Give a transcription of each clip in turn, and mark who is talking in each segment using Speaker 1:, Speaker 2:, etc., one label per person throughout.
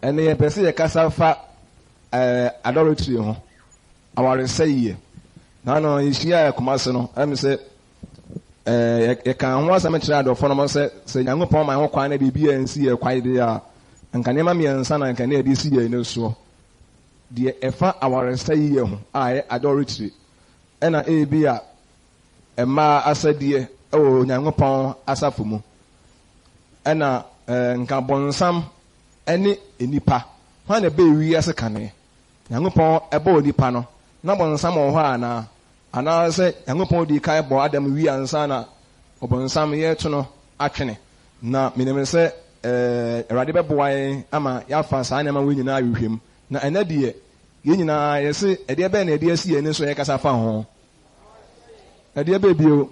Speaker 1: Ɛnnɛ yɛpɛ sɛ yɛkasa fa adultery ho, awaresɛeɛ. Na no yɛhyiaa Kumasi no, ɛm sɛ yɛkaa ho asɛm kyerɛ adɔfoɔ no sɛ sɛ Nyankopɔn ma ho kwan na biribi ansi yɛ kwan deɛ a, nka nneɛma mmiɛnsa na nka ne yɛde si yɛn ani soɔ. Deɛ ɛfa awaresɛeɛ ho a ɛyɛ adultery, ɛna ebi a mmaa asɛdeɛ wɔ Onyankopɔn asafo mu, ɛna nka bɔnsam ne nnipa, hwan na ɛbɛɛ wiase kane? Nyankopɔn bɔɔ nnipa no, na bɔnsam wɔ hɔ anaa? Anaasɛ Nyankopɔn dii kan bɔɔ Adam wie ansa na ɔbonsam yɛreto no atwene? Na menim sɛ Awurade bɛboa yɛn ama yɛafa saa nneɛma wei nyinaa ahwehwɛ mu. Na ɛnnɛ deɛ, yɛn nyinaa yɛse, ɛdeɛ bɛn na yɛde asi yɛn ani so a yɛkasa fa ho? Ɛdeɛ bɛn bio?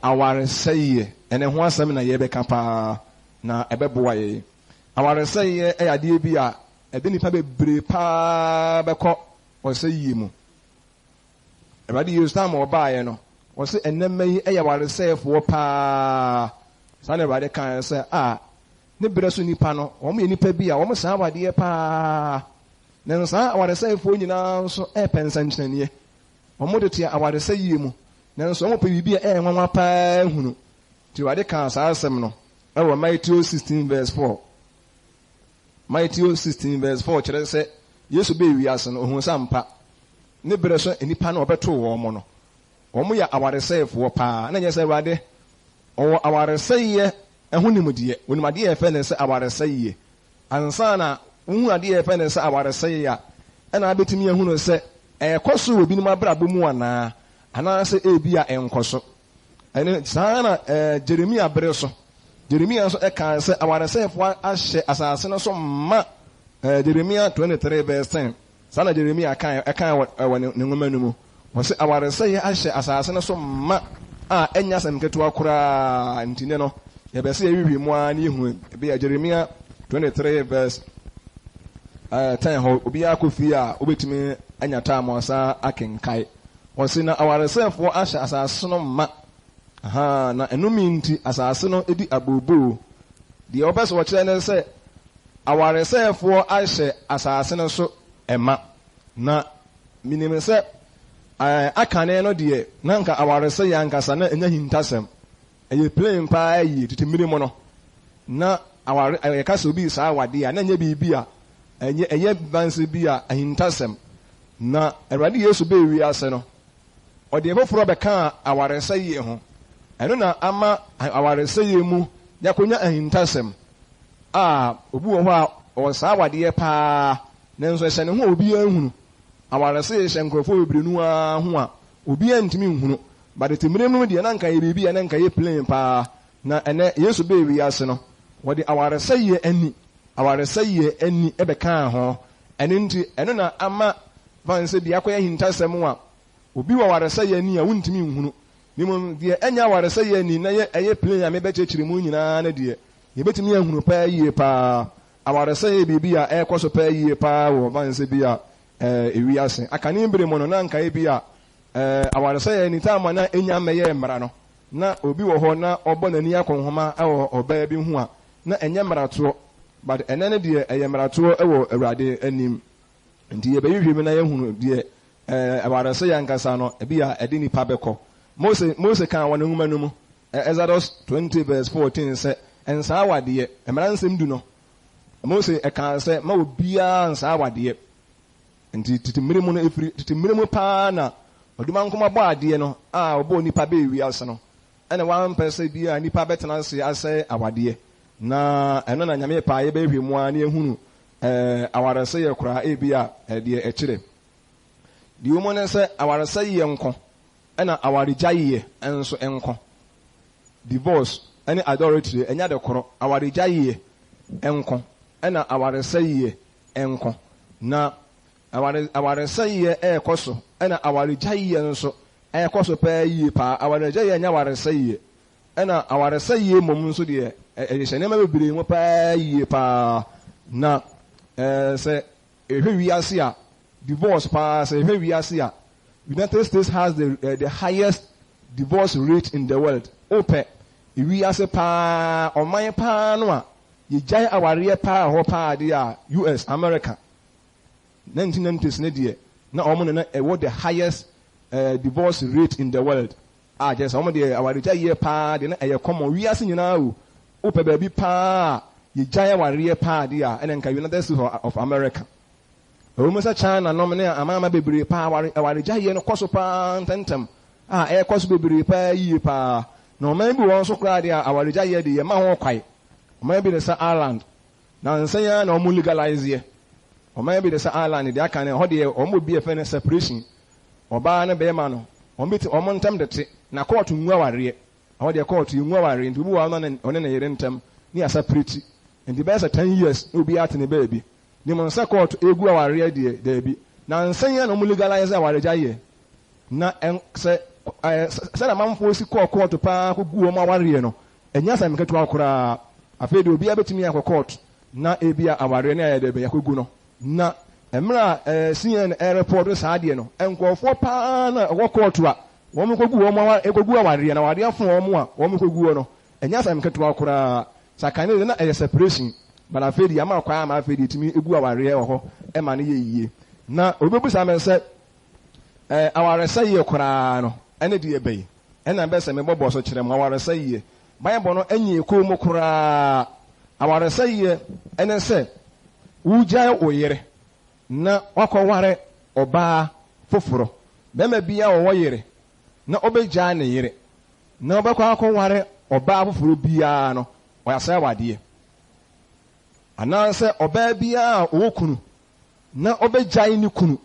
Speaker 1: Awaresɛeɛ. Ɛno ho asɛm na yɛrebɛka paa, na ɛbɛboa yɛn. Awaresɛeɛ yɛ adeɛ bi a ɛde nnipa bebree paa bɛkɔ ɔsɛeɛ mu. Awurade Yesu time a ɔbaeɛ no, ɔse ɛnnɛ mma yi yɛ awaresɛefoɔ paa. Saa na Awurade kaeɛ sɛ, a ne berɛ so nnipa no, wɔn yɛ nnipa bi a wɔn saa awadeɛ paa. Nanso saa awaresɛefoɔ nyinaa nso repɛ nsɛnkyerɛnneɛ. Wɔn tete awaresɛeɛ mu, nanso wɔn pɛ biribi a ɛyɛ nwanwa paa hunu. Nti Awurade kaa saa asɛm no wɔ Mateo 16 verse 4. Mateo 16 verse 4 kyerɛ sɛ Yesu bɛɛ wiase no, ohuu sɛ ampa ne berɛ so nnipa no a ɔbɛtoo wɔn no, wɔn yɛ awaresɛefoɔ paa. Na ɛnyɛ sɛ Awurade ɔwɔ awaresɛeɛ ho nimdeɛ. Onim adeɛ a yɛfrɛ no sɛ awaresɛeɛ. Ansa na wohunu adeɛ a yɛfrɛ no sɛ awaresɛeɛ a, ɛna abɛtumi ahunu sɛ ɛrekɔ so wɔ binom abrabɔ mu anaa, anaasɛ ebia ɛnkɔ so. Ɛno, saa ara na Jeremia bere so, Jeremia nso kaa sɛ awaresɛefoɔ ahyɛ asase no so ma. Jeremia 23 verse 10, saa na Jeremia kae, ɛkae wɔ, wɔ ne, ne nwoma no mu. Ɔse awaresɛeɛ ahyɛ asase no so ma a ɛnyɛ asɛm ketewa koraa. Nti nnɛ no, yɛpɛ sɛ yɛhwehwɛ mu ara na yɛhunu ebia Jeremia 23 verse 10 hɔ. Obiara kɔ fie a, wobɛtumi anya time asan akenkae. Ɔse, na awaresɛefoɔ ahyɛ asase no ma, ahaa, na ɛnome nti asase no di abooboo. Deɛ ɔpɛ sɛ ɔkyerɛ ne sɛ, awaresɛefoɔ ahyɛ asase no so ma. Na menim sɛ, ɛɛ, akane no deɛ, na anka awaresɛeɛ ankasa na ɛnyɛ ahintasɛm. Ɛyɛ plain paa yie. Tete mmere mu no, na aware, yɛka sɛ obi resaa awadeɛ a, na ɛnyɛ biribi a ɛnyɛ, ɛyɛ banse bi a ahintasɛm. Na Awurade Yesu bɛɛ wiase no, ɔde foforɔ bɛkaa awaresɛeɛ ho. Ɛno na ama awaresɛeɛ mu yɛakɔnya ahintasɛm a obi wɔ hɔ a ɔwɔ saa awadeɛ paa, nanso ɛhyɛ ne ho a obiara nhunu. Awaresɛeɛ hyɛ nkurɔfoɔ bebree no ara ho a obiara ntumi nhunu. But tete mmerɛ mu no deɛ na anka ɛyɛ biribi a na anka ɛyɛ plain paa. Na ɛnɛ Yesu bɛɛ wiase no, wɔde awaresɛeɛ ani, awaresɛeɛ ani bɛkaa ho. Ɛno nti, ɛno na ama fa no sɛ bi akɔyɛ ahintasɛm a obi wɔ awaresɛeɛ ani a wontumi nhunu. Na mmom deɛ ɛnyɛ awaresɛeɛ ani na ɛyɛ plain a mebɛkyerɛkyerɛ mu nyinaa no deɛ, yɛbɛtumi ahunu paa yie paa. Awaresɛeɛ yɛ biribi a ɛrekɔ so paa yie paa wɔ fa no sɛ bi a ewiase. Akane bere mu no, na anka ebi a Awaresɛeɛ ne time a na ɛnnya mmɛyɛɛ mmara no, na obi wɔ hɔ na ɔbɔ n'ani akɔnhoma wɔ ɔbaa bi ho a, na ɛnyɛ mmaratoɔ. But ɛnnɛ no deɛ ɛyɛ mmaratoɔ wɔ Awurade anim. Nti yɛbɛhwehwɛ mu na yɛahunu deɛ awaresɛeɛ ankasa no ebi a ɛde nipa bɛkɔ. Mose, Mose kaa wɔ ne nwoma no mu, Exodus 20 verse 14 sɛ, Nsaa awadeɛ, mmara nsɛm du no, Mose kaa sɛ, ma obiara nsaa awadeɛ. Enti tete mmere mu no, ɛfiri tete mmere mu paa na Ɔdomankoma bɔɔ adeɛ no a ɔbɔɔ nnipa bɛɛ wiase no, ɛna wampɛ sɛ bi a nnipa bɛtena ase asɛe awadeɛ. Na ɛno na Nyame paa yɛbɛhwɛ mu ara na yɛahunu awaresɛeɛ koraa ebi a deɛ ɛkyerɛ. Deɛ ɛwɔ mu ne sɛ awaresɛeɛ nko ɛna awaregyaeɛ nso nko. Divorce ne adultery ɛnyɛ ade korɔ. Awaregyaeɛ nko ɛna awaresɛeɛ nko. Na aware awaresɛeɛ rekɔ so, ɛna awaregyaeɛ nso ɛrekɔ so paa yie paa. Awaregyaeɛ nyɛ awaresɛeɛ, ɛna awaresɛeɛ mmom nso deɛ ɛhyehyɛ nneɛma bebree mu paa yie paa. Na ɛɛ sɛ yɛhwɛ wiase a, divorce paa, sɛ yɛhwɛ wiase a, United States has the, uh, the highest divorce rate in the world. Wopɛ wiase paa, ɔman paa no a, yɛgyae awareɛ paa hɔ paa deɛ a, US, America, 1990s no deɛ, na wɔn na na ɛwɔ the highest divorce rate in the world. A kyerɛ sɛ wɔn deɛ awaregyaeɛ paa deɛ na ɛyɛ common wiase nyinaa o. Wopɛ baabi paa a yɛgyae awareɛ paa deɛ a, ɛna nka United States of America. Ɛwɔ mu sɛ China nom ne amanaman bebree paa aware awaregyaeɛ no kɔ so paa ntɛmntɛm a ɛrekɔ so bebree paa yie paa. Na ɔman bi wɔ hɔ nso koraa deɛ a awaregyaeɛ deɛ yɛmma ho kwae. Ɔman bi te sɛ Ireland, nansa yi ara na wɔn legaliseɛ. Ɔman bi te sɛ Ireland deɛ aka no ɛhɔ deɛ wɔn wɔ bi a yɛfrɛ no separation. Ɔbaa ne barima no wɔn bi te wɔn ntam tete na kɔɔto ngu awareɛ. Ɛhɔ deɛ kɔɔto yɛngu awareɛ nti obi wɔ hɔ a na ɔne ne yere ntam ne yɛaseparate. Nti bɛyɛ sɛ 10 years na obiara te ne baabi. Nim sɛ kɔɔto egu awareɛ deɛ, daabi. Nansa yi ara na wɔn legalise awaregyaeɛ. Na ɛn sɛ ɛɛ sɛdeɛ amanfoɔ si kɔɔ kɔɔto paa kɔgu wɔn awareɛ no, ɛnyɛ asɛm ketewa koraa. Afei deɛ obiara bɛtumi akɔ kɔɔto na ebia awareɛ no ayɛ dɛ bɛn akɔgu no. Na mmerɛ a ɛɛ CNN ɛrepɔɔto saa adeɛ no, nkurɔfoɔ paa na ɛwɔ kɔɔto a wɔkɔgu wɔn awa ɛkɔgu awareɛ no, awareɛ afono wɔn a wɔkɔguo no, ɛnyɛ asɛm ketewa koraa. Sɛ kane deɛ na ɛyɛ separation, but afei deɛ ama kwan ama afei deɛ ɛtumi gu awareɛ wɔ hɔ ma no yɛ yie. Na obi bɛbisa me sɛ, ɛɛ awaresɛeɛ koraa no ɛne deɛ bɛn? Ɛna bɛ sɛ mebɔbɔ so kyerɛ mo, awaresɛeɛ. Bible no nyee kɔn mu koraa. Awaresɛeɛ ɛne sɛ wogyae wo yere na wakɔware ɔbaa foforɔ. Bɛrima biara a ɔwɔ yere na ɔbɛgyae ne yere na ɔbɛkɔ akɔware ɔbaa foforɔ biara no, ɔasɛe awadeɛ. Anaasɛ ɔbaa biara a ɔwɔ kunu na ɔbɛgyae ne kunu,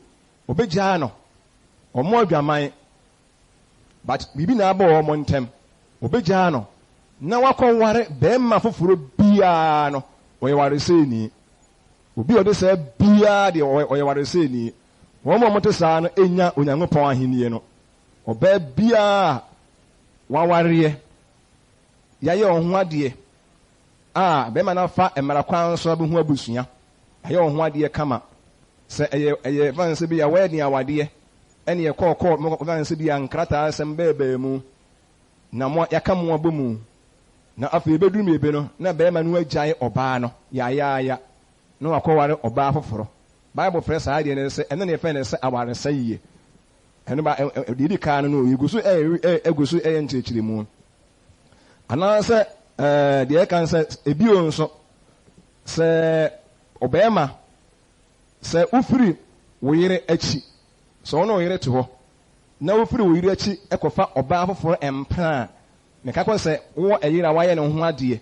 Speaker 1: ɔbɛgyaa no, ɔmmɔ adwaman, but biribi na abɔ wɔn ntam, ɔbɛgyaa no na wakɔware barima foforɔ biara no, ɔyɛ waresɛeni. Obi a ɔde saa biara deɛ, ɔyɛ waresɛeni. Wɔn a wɔte saa no nnya Onyankopɔn ahennie no. Ɔbaa biara a wawareɛ, yɛayɛ wɔn ho adeɛ a bɛrima no afa mmara kwan so abɛhu abusua, ayɛ wɔn ho adeɛ kama. Sɛ ɛyɛ ɛyɛ fa sɛ bi a wedding awadeɛ, ɛne ɛkɔɔ kɔɔ fa sɛ bi a nkrataa asɛm bɛɛbɛɛ mu, na mo yɛaka mo abɔ mu. Na afei ebɛduru mmiebe no, na bɛrima no agyae ɔbaa no yaayaaya, na wakɔware ɔbaa foforɔ. Bible frɛ saa adeɛ no sɛ, ɛno na yɛfrɛ no sɛ awaresɛeɛ. Ɛno ba deɛ edi kan no, yɛgu so ɛyɛ ɛgu so ɛyɛ nkyerɛkyerɛmu. Anaasɛ deɛ ɛka sɛ ebio nso, sɛ ɔbarima, sɛ wofiri wo yere akyi, sɛ wo ne wo yere te hɔ, na wofiri wo yere akyi kɔfa ɔbaa foforɔ mpena a, meka kɔ sɛ wowɔ ɛyere a wayɛ ne ho adeɛ,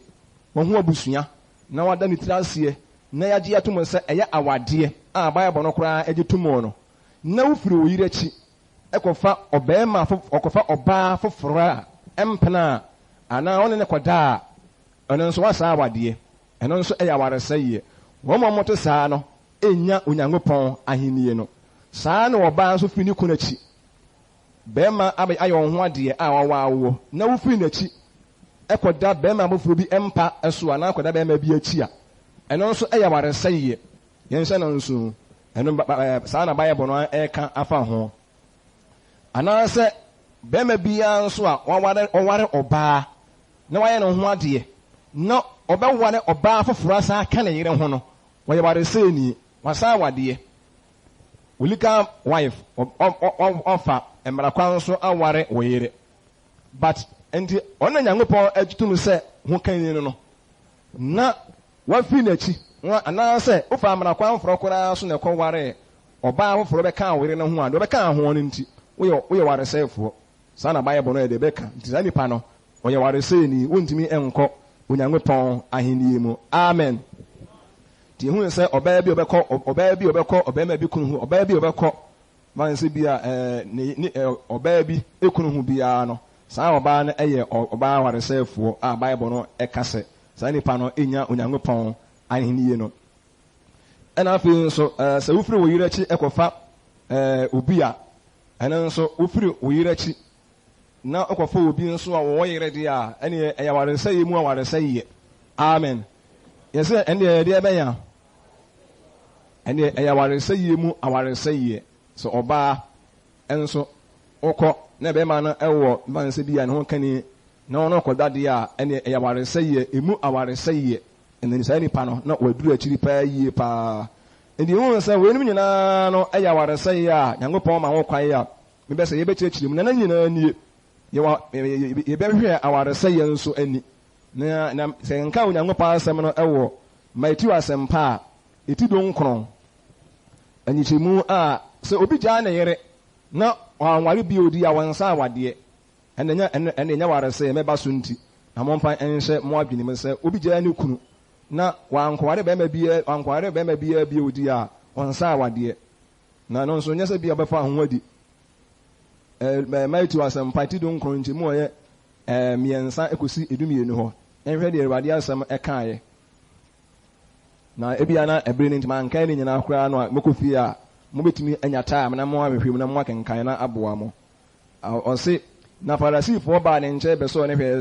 Speaker 1: wahu abusua, na wada ne tiri aseɛ, na yɛagye atom sɛ ɛyɛ awadeɛ a Bible no koraa gye tom no, na wofiri wo yere akyi kɔfa ɔbarima ɔkɔfa ɔbaa foforɔ a mpena a, anaa wo ne no kɔda a, ɛno nso woasɛe awadeɛ. Ɛno nso yɛ awaresɛeɛ. Wɔn a wɔte saa no nnya Onyankopɔn ahennie no. Saa ara na ɔbaa nso firi ne kunu akyi. Barima ayɛ wo ho adeɛ a wawaa woɔ, na wofiri n'akyi kɔda barima foforɔ bi mpa so anaa kɔda barima bi akyi a, ɛno nso yɛ awaresɛeɛ. Yɛnhyɛ no nso, ɛno saa na Bible no reka afa ho. Anaasɛ barima biara nso a waware ɔware ɔbaa na wayɛ ne ho adeɛ na ɔbɛware ɔbaa foforɔ asan aka ne yere ho no, ɔyɛ waresɛeni, wasan awadeɛ. Wo legal wife, wafa mmara kwan so aware wo yere. But nti ɔno na Nyankopɔn agye tom sɛ ho kanni no no, na wafiri n'akyi, anaasɛ wofa mmara kwan foforɔ koraa so na ɛkɔwaree ɔbaa foforɔ bɛkaa wo yere no ho a, deɛ ɔbɛkaa ho no nti, woyɛ woyɛ waresɛefoɔ. Saa na Bible no yɛ deɛ ɛbɛka. Nti saa nipa no, ɔyɛ waresɛeni, wontumi nkɔ Onyankopɔn ahennie mu. Amen. Nti yɛhunu sɛ ɔbaa bi a ɔbɛkɔ, ɔbaa bi a ɔbɛkɔ ɔbarima bi kunu ho, ɔbaa bi a ɔbɛkɔ, man sɛ bi a ɛɛ ne ne ɛɛ ɔbaa bi kunu ho biara no, saa ɔbaa no yɛ ɔbaa waresɛefoɔ a Bible no ka sɛ saa nipa no nnya Onyankopɔn ahennie no. Ɛna afei nso, sɛ wofiri wo yere akyi kɔfa obi a, ɛno nso wofiri wo yere akyi na wokɔfa obi nso a wɔwɔ yere deɛ a, ɛneɛ ɛyɛ awaresɛeɛ mu awaresɛeɛ. Amen. Yɛsɛ ɛndeɛ ɛdeɛ bɛn a? Ɛndeɛ ɛyɛ awaresɛeɛ mu awaresɛeɛ. Sɛ ɔbaa nso wokɔ na bɛrima no wɔ mfa sɛ bi a ne ho kani na ɔno kɔda deɛ a, ɛndeɛ ɛyɛ awaresɛeɛ, emu awaresɛeɛ. Ɛnna saa nipa no, na waduru akyiri paa yie paa. Enti wohu sɛ weinom nyinaa no yɛ awaresɛeɛ a Nyankopɔn ma ho kwan a mebɛ sɛ yɛbɛkyerɛkyerɛ mu. Na ne nyinaa nie, yɛwɔ, yɛbɛhwɛ awaresɛeɛ nso ani. Na, na sɛ yɛnka Onyankopɔn asɛm no wɔ Mateo asɛmpa a ɛti dunkron, nkyekyɛmu a, sɛ obi gyaa ne yere na wanware bio di a, wɔnsa awadeɛ. Ɛnna ɛnyɛ, ɛnna ɛnyɛ awaresɛeɛ mɛba so nti, na momfa nhyɛ mo adwene mu sɛ obi gyaa ne kunu na wankɔware barima biara, wankɔware barima biara bio di a, ɔnsa awadeɛ. Na ɛno nso, nyɛ sɛ bi a ɔbɛfa ho adi. Ɛɛ, Mateo Asɛmpa ti dunkron nkyɛmu a ɛyɛ ɛɛ mmiɛnsa kɔsi edumienu hɔ. Yɛnhwɛ deɛ Awurade asɛm kaeɛ. Na ebia na ɛbere no nti mankae ne nyinaa koraa no a, mokɔ fie a, mobɛtumi anya time na moahwehwɛ mu na moakenkan na aboa mo. Ɔse, na Farisifoɔ baa ne nkyɛn bɛsɔɔ no hwɛɛ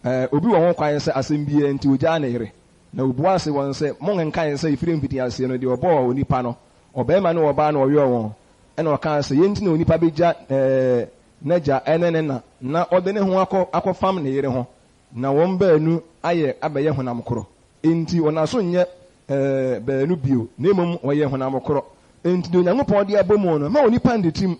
Speaker 1: sɛ obi wɔ ho kwan sɛ asɛm biara nti ɔgyaa ne yere. Na ɔbua se wɔn sɛ, Monkenkan sɛ ɛfiri mfitiaseɛ no deɛ ɔbɔɔ onipa no, ɔbarima ne ɔbaa na ɔyɔɔ wɔn? Ɛna ɔkaa sɛ, Yei nti na onipa bɛgya n'agya ne ne na, na ɔde ne ho akɔfam ne yere ho, na wɔn baanu ayɛ abɛyɛ honam korɔ. Enti wɔn aso nyɛ baanu bio, na mmom wɔyɛ honam korɔ. Enti deɛ Onyankopɔn de abɔ mu no, mma onipa ntete mu.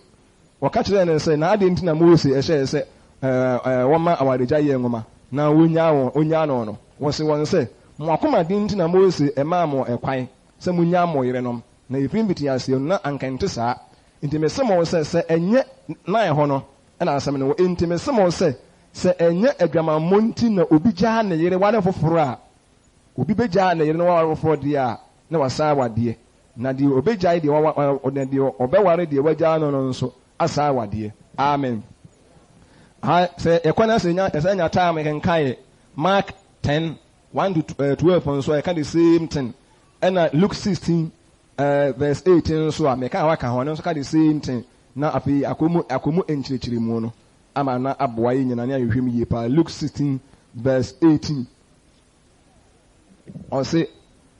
Speaker 1: Wɔka kyerɛɛ no sɛ, Na adɛn nti na Mose hyɛɛ sɛ wɔmma awaregyaeɛ nwoma na wɔnnyaa wɔn, ɔnnyaa no no? Wɔse wɔn sɛ, Mo akoma den nti na Mose maa mo kwan sɛ monnyaa mo yerenom, na ɛfiri mfitiaseɛ no na anka ɛnte saa. Enti mese mo sɛ, sɛ ɛnyɛ na ɛhɔ no na asɛm no wɔ. Enti mese mo sɛ, sɛ ɛnyɛ adwamammɔ nti na obi gyaa ne yere ware foforɔ a, obi bɛgyaa ne yere na waware foforɔ deɛ a, na wasan awadeɛ. Na deɛ ɔbɛgyae deɛ wawa, na deɛ ɔbɛware deɛ wagyaa no no nso asan awadeɛ. Amen. Ha, sɛ yɛkɔ na sɛ yɛnya, yɛsan nya time kenkan Mark 10, 1 to 12 nso a, ɛka the same thing. Ɛna Luke 16, verse 18 nso a, meka a waka ho, ɛno nso ka the same thing. Na afei akɔ mu, akɔ mu nkyerɛkyerɛmu no ama na aboa yɛn nyinaa ne ahwehwɛ mu yie paa. Luke 16, verse 18. Ɔse,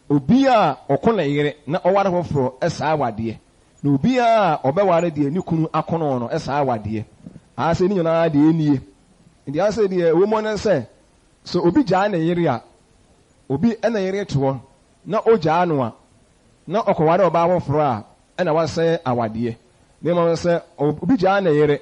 Speaker 1: Obiara a ɔko ne yere na ɔware foforɔ saa awadeɛ, na obiara a ɔbɛware deɛ ne kunu akono no saa awadeɛ. Ase ne nyinaa deɛ nie. Nti ase deɛ ɛwɔ mu ne sɛ, sɛ obi gyae ne yere a, obi ne yere te hɔ na ogyaa no a, na ɔkɔware ɔbaa foforɔ a, ɛna wasɛe awadeɛ. Na mmom sɛ obi gyaa ne yere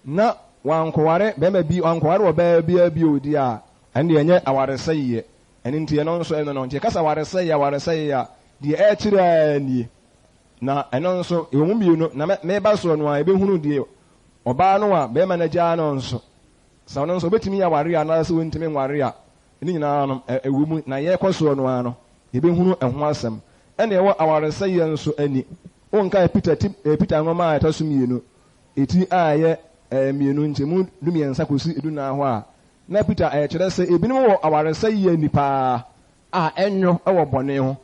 Speaker 1: na wankɔware barima bi, wankɔware ɔbaa biara bio deɛ a, ɛno deɛ ɛnyɛ awaresɛeɛ. Ɛno nti ɛno nso ɛno no. Nti yɛka sɛ awaresɛeɛ, awaresɛeɛ a, deɛ ɛrekyerɛ ara nie. Na ɛno nso, ɛwɔ mu mmienu, na meba soɔ no ara, yɛbɛhunu deɛ ɔbaa no a barima no agyaa no nso, sɛ ɔno nso ɔbɛtumi aware anaasɛ ɔntumi nware a, ne nyinaa no, ɛwɔ mu. Na yɛrekɔ soɔ no ara no, yɛbɛhunu ɛho asɛm. Ɛna ɛwɔ awaresɛeɛ nso ani. Wonkae Peter ti, Peter nwoma a ɛtɔ so mmienu, Eti a ɛyɛ mmienu nkyɛmu dumiɛnsa kɔsi dunan hɔ a, na Peter rekyerɛ sɛ ebinom wɔ awaresɛeɛ ani paa a ɛnnwo wɔ bɔne ho.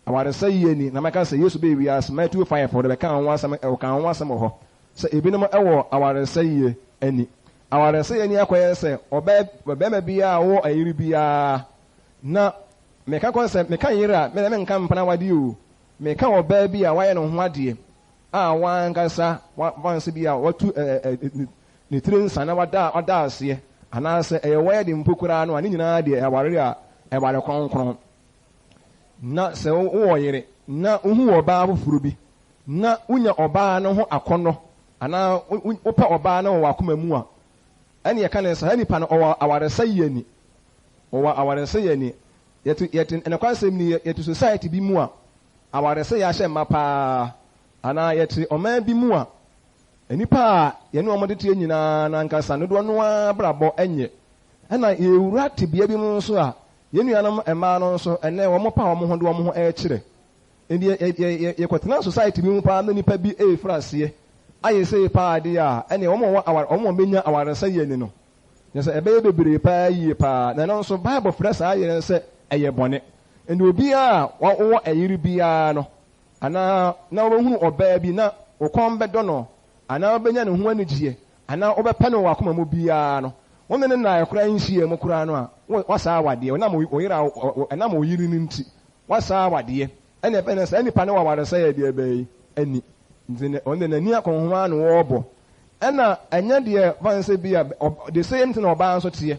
Speaker 1: Awaresɛeɛ ani, na mɛka sɛ Yesu bɛɛ wiase, Matthew 5, wɔde bɛkaa ho asɛm, wɔkaa ho asɛm wɔ hɔ sɛ ebinom wɔ awaresɛeɛ ani. Awaresɛeɛ ani akɔyɛ sɛ ɔbaa, barima biara a ɔwɔ ɛyere biara, na meka kɔ sɛ, meka yere a, me deɛ menka mpena awadeɛ o, meka ɔbaa bi a wayɛ ne ho adeɛ a w'ankasa w'anse bi a watu ne tiri nsa na wada wada aseɛ anaasɛ ɛyɛ wɛɛde mpo koraa no a, ne nyinaa deɛ ɛware a ɛware kronkron. Na sɛ wowɔ yere na wohu ɔbaa foforɔ bi na wonya ɔbaa no ho akɔnnɔ anaa wopɛ ɔbaa no wɔ w'akoma mu a, ɛne yɛka ne saa nipa no ɔwɔ awaresɛeɛ ani. Ɔwɔ awaresɛeɛ ani. Yɛte yɛte nokwasɛm ni yɛte society bi mu a Awaresɛe ahyɛ mma paa, anaa yɛte ɔman bi mu a nnipa a yɛne wɔn teteɛ nyinaa no ankasa dodoɔ no ara abrabɔ nyɛ. Ɛna yɛwura tebea bi mu nso a yɛn nuanom mmaa no nso ɛnnɛ wɔpa wɔn ho de wɔn ho rekyerɛ. Enti yɛkɔtena society bi mu paa na nnipa bi refiri aseɛ ayɛ sei paa deɛ a, ɛnneɛ wɔn a wɔwɔ aware, wɔn a wɔbɛnya awaresɛeɛ ani no, Kyerɛ sɛ, ɛbɛyɛ bebree paa yiye paa. Na ɛno nso, Bible frɛ saa yere no sɛ ɛyɛ bɔne. Enti obiara a ɔwɔ ɛyere biara no, anaa na wobɛhunu ɔbaa bi na wo kɔn bɛdɔ no, anaa wobɛnya ne ho anigyeɛ, anaa wobɛpɛ no wɔ w'akoma mu biara no, wo ne no nnaeɛ koraa nhyiaa mu koraa no a, woasaa awadeɛ. Ɛnam wo yere a, ɛnam wo yere no nti, woasaa awadeɛ. Ɛnna ɛbɛyɛ na saa nipa no wɔ awaresɛeɛ deɛ bɛn ani. Nti ne, ɔno deɛ n'ani akɔnhoma ara na ɔrebɔ. Ɛnna ɛnyɛ deɛ fa no sɛ bi a, the same thing na ɔbaa nso teɛ.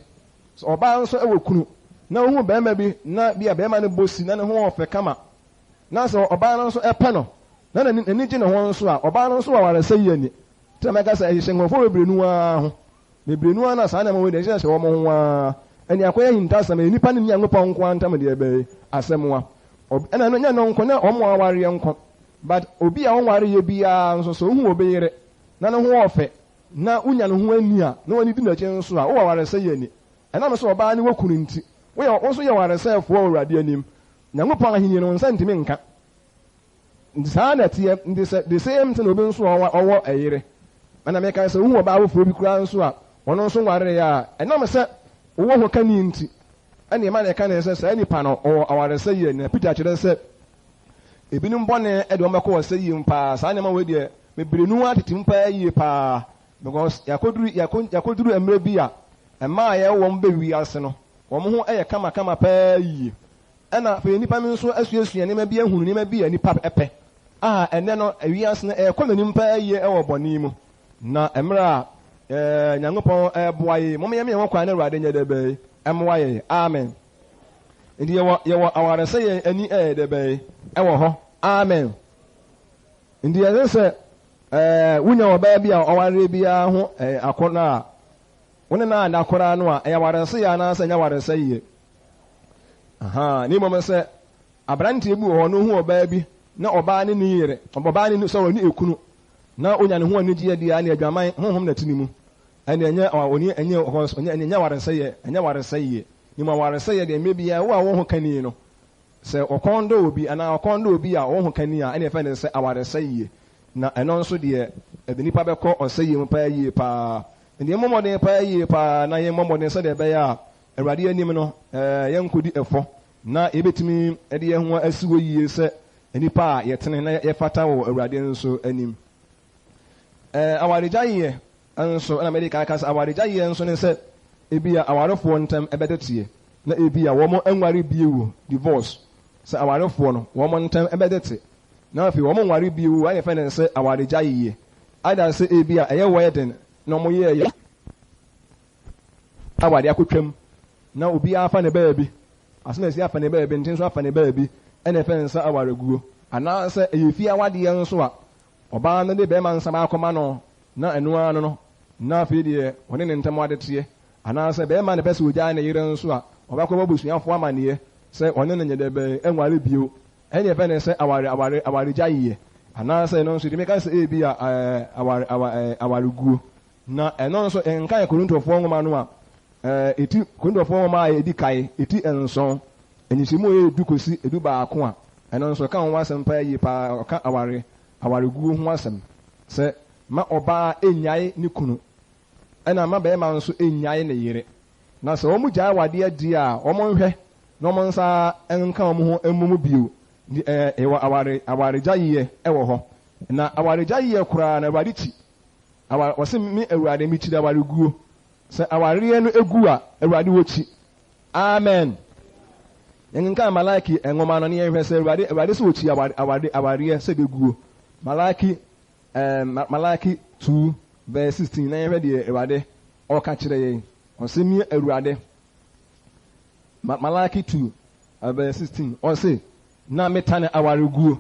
Speaker 1: Sɛ ɔbaa nso wɔ kunu, na wohu barima bi na bi a barima no bɔ si na ne ho wɔ fɛ kama, na sɛ ɔbaa no nso pɛ no na n'ani gye ne ho nso a, ɔbaa no nso wɔ awaresɛeɛ ani. Nti na mɛka sɛ ɛhyehyɛ nkurɔfoɔ bebree no ara ho. Bebree no ara na saa nneɛma wei deɛ ɛhyehyɛ wɔn ho ara. Ɛnneɛ akɔyɛ ahintasɛm, ɛyɛ nnipa ne Nyankopɔn nko ara ntam deɛ ɛbɛyɛ asɛm a. Ɛna ɛno nyɛ ɛno nko, nyɛ wɔn a wɔawareɛ nko, but obi a ɔnwareeɛ biara nso sɛ ohu obi yere na ne ho wɔ fɛ na wonya ne ho ani a, na w'ani di n'akyi nso a, wowɔ awaresɛeɛ ani. Ɛnam sɛ ɔbaa no wɔ kunu nti, woyɛ wo nso yɛ ɔwaresɛefoɔ wɔ Awurade anim. Nyankopɔn ahennie no, wo nsa ntumi nka. Nti saa na ɛteɛ. Nti sɛ the same thing obi nso a ɔwɔ ɛyere. Ɛna meka sɛ wohu ɔbaa foforɔ bi koraa nso a, ɔno nso nwareeɛ a, ɛnam sɛ wowɔ ho kani nti, ɛna ɛma na ɛka ne sɛ saa nipa no ɔwɔ awaresɛeɛ. Na Peter kyerɛ sɛ ebinom bɔne de wɔn bɛkɔ ɔsɛeɛ mu paa. Saa nneɛma wei deɛ, bebree no ara tete mu paa yie paa. Because yɛakɔduru yɛakɔ yɛakɔduru mmerɛ bi a mmaa a yɛwɔ wɔn bɛ wiase no, wɔn ho yɛ kamakama paa yie. Ɛna afei nnipa no nso asuasua nneɛma bi ahunu nneɛma bi a nnipa pɛ a ɛnnɛ no wiase no ɛrekɔ n'anim paa yie wɔ bɔne mu. Na mmerɛ a Nyankopɔn reboa yei, mom yɛmma yɛn ho kwan na Awurade nyɛ dɛ bɛn? Mmoa yɛn. Amen. Nti yɛwɔ yɛwɔ awaresɛ yɛn ani ɛyɛ dɛ bɛn? Ɛwɔ hɔ. Amen. Nti ɛsɛ sɛ ɛɛ wonya ɔbaa bi a ɔwareɛ biara ho ɛɛ akɔnnɔ a, wo ne no anna koraa no a, ɛyɛ awaresɛeɛ anaasɛ ɛnyɛ awaresɛeɛ? Ahaa, na mmom sɛ aberanteɛ bi wɔ hɔ na ɔhu ɔbaa bi na ɔbaa no nni yere, ɔbaa no nni, sɔre, ɔnni ekunu, na ɔnya ne ho anigyeɛ deɛ a, ɛnneɛ adwaman honhom na ɛte ne mu. Ɛnneɛ ɛnyɛ, ɔnni, ɛnyɛ, ɛnyɛ, ɛnyɛ awaresɛeɛ, ɛnyɛ awaresɛeɛ. Na mmom awaresɛeɛ deɛ, mmerɛ biara wo a wowɔ ho kani no, Sɛ ɔkɔn dɔ obi anaa ɔkɔn dɔ obi a ɔwɔ ho kani a, ɛnna yɛfrɛ no sɛ awaresɛeɛ. Na ɛno nso deɛ, ɛde nnipa bɛkɔ ɔsɛeɛ mu paa yie paa. Enti yɛmmɔ mmɔden paa yie paa na yɛmmɔ mmɔden sɛdeɛ ɛbɛyɛ a Awurade anim no, yɛrenkɔdi ɛfɔ, na yɛbɛtumi de yɛn ho asi hɔ yie sɛ nnipa a yɛtene na yɛfata wɔ Awurade nso anim. Awaregyaeɛ nso, ɛna mede kan aka sɛ awaregyaeɛ nso ne sɛ ebia awarefoɔ ntam bɛteteɛ na ebia wɔn nware bio, divorce, sɛ awarefoɔ no wɔn ntam bɛtete na afei wɔn nware bio a yɛfrɛ no sɛ awaregyaeɛ, either sɛ ebia ɛyɛ wedding na wɔyɛeɛ aware akɔtwam na obiara afa ne baabi, asɛm a afa ne baabi, nte nso afa ne baabi, ɛna yɛfrɛ no sɛ awareguo, anaasɛ ɛyɛ fie awadeɛ nso a Ɔbaa no de barima nsa akɔma no na ɛno ara no no, na afei deɛ ɔne ne ntam ateteɛ. Anaasɛ barima na ɛpɛ sɛ ɔgyae ne yere nso a, ɔbɛkɔbɔ abusuafoɔ amanneɛ sɛ ɔne no nyɛ dɛ bɛn nware bio. Ɛnneɛ yɛfrɛ no sɛ aware aware awaregyaeɛ. Anaasɛ ɛno nso yɛtumi ka sɛ ebia ɛɛ aware awa ɛɛ awareguo. Na ɛno nso yɛnkan Korintofoɔ nwoma no a, ɛɛ eti Korintofoɔ nwoma a ɛdi kan, eti nson, Nyikyɛmu a ɔyɛ du kosi 11 a, ɛno nso ɔka ho asɛm paa yie paa, ɔka aware, awareguo ho asɛm, sɛ ma ɔbaa nnyae ne kunu, ɛna ma barima nso nnyae ne yere, na sɛ wɔn gyae awadeɛ deɛ a, wɔn nhwɛ na wɔn nsa nka wɔn ho mmom bio, nti ɛɛ yɛwɔ aware, awaregyaeɛ wɔ hɔ, na awaregyaeɛ koraa no Awurade kyi, aware, ɔse me Awurade mekyiri awareguo, sɛ awareɛ no gu a, Awurade ɔkyi. Amen. Yɛnkenkan Malaki nwoma no na yɛnhwɛ sɛ Awurade, Awurade sɛ ɔkyi aware, aware, awareɛ sɛ bɛguo. Malaki, ɛɛ, Malaki 2 verse 16 na yɛnhwɛ deɛ Awurade ɔka kyerɛ yɛn. Ɔse me Awurade. Ma, Malaki 2 verse 16 ɔse na metane awareguo.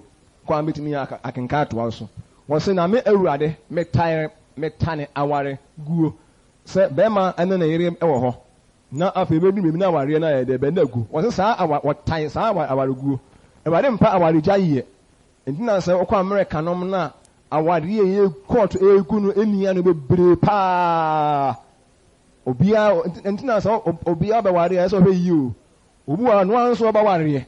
Speaker 1: Kɔ a mɛtumi akenkan atoa so. Ɔse na me Awurade metane, metane awareguo. Sɛ bɛrima ne ne yere wɔ hɔ Na afei bɛduru baabi na awareɛ no ayɛ dɛ, bɛn agu. Wɔse saa awa, wɔtan saa awa, awareguo. Awurade mpa awaregyaeɛ. Nti na sɛ wokɔ Amerika nom no a, awareɛ yɛ kɔɔto ɛregu no ɛnni ano bebree paa. Obiara, nti na sɛ obiara bɛware a, ɛsɛ sɛ ɔhwɛ yie o. Obi wɔ hɔ a, ɛno ara nso ɔbɛwareɛ.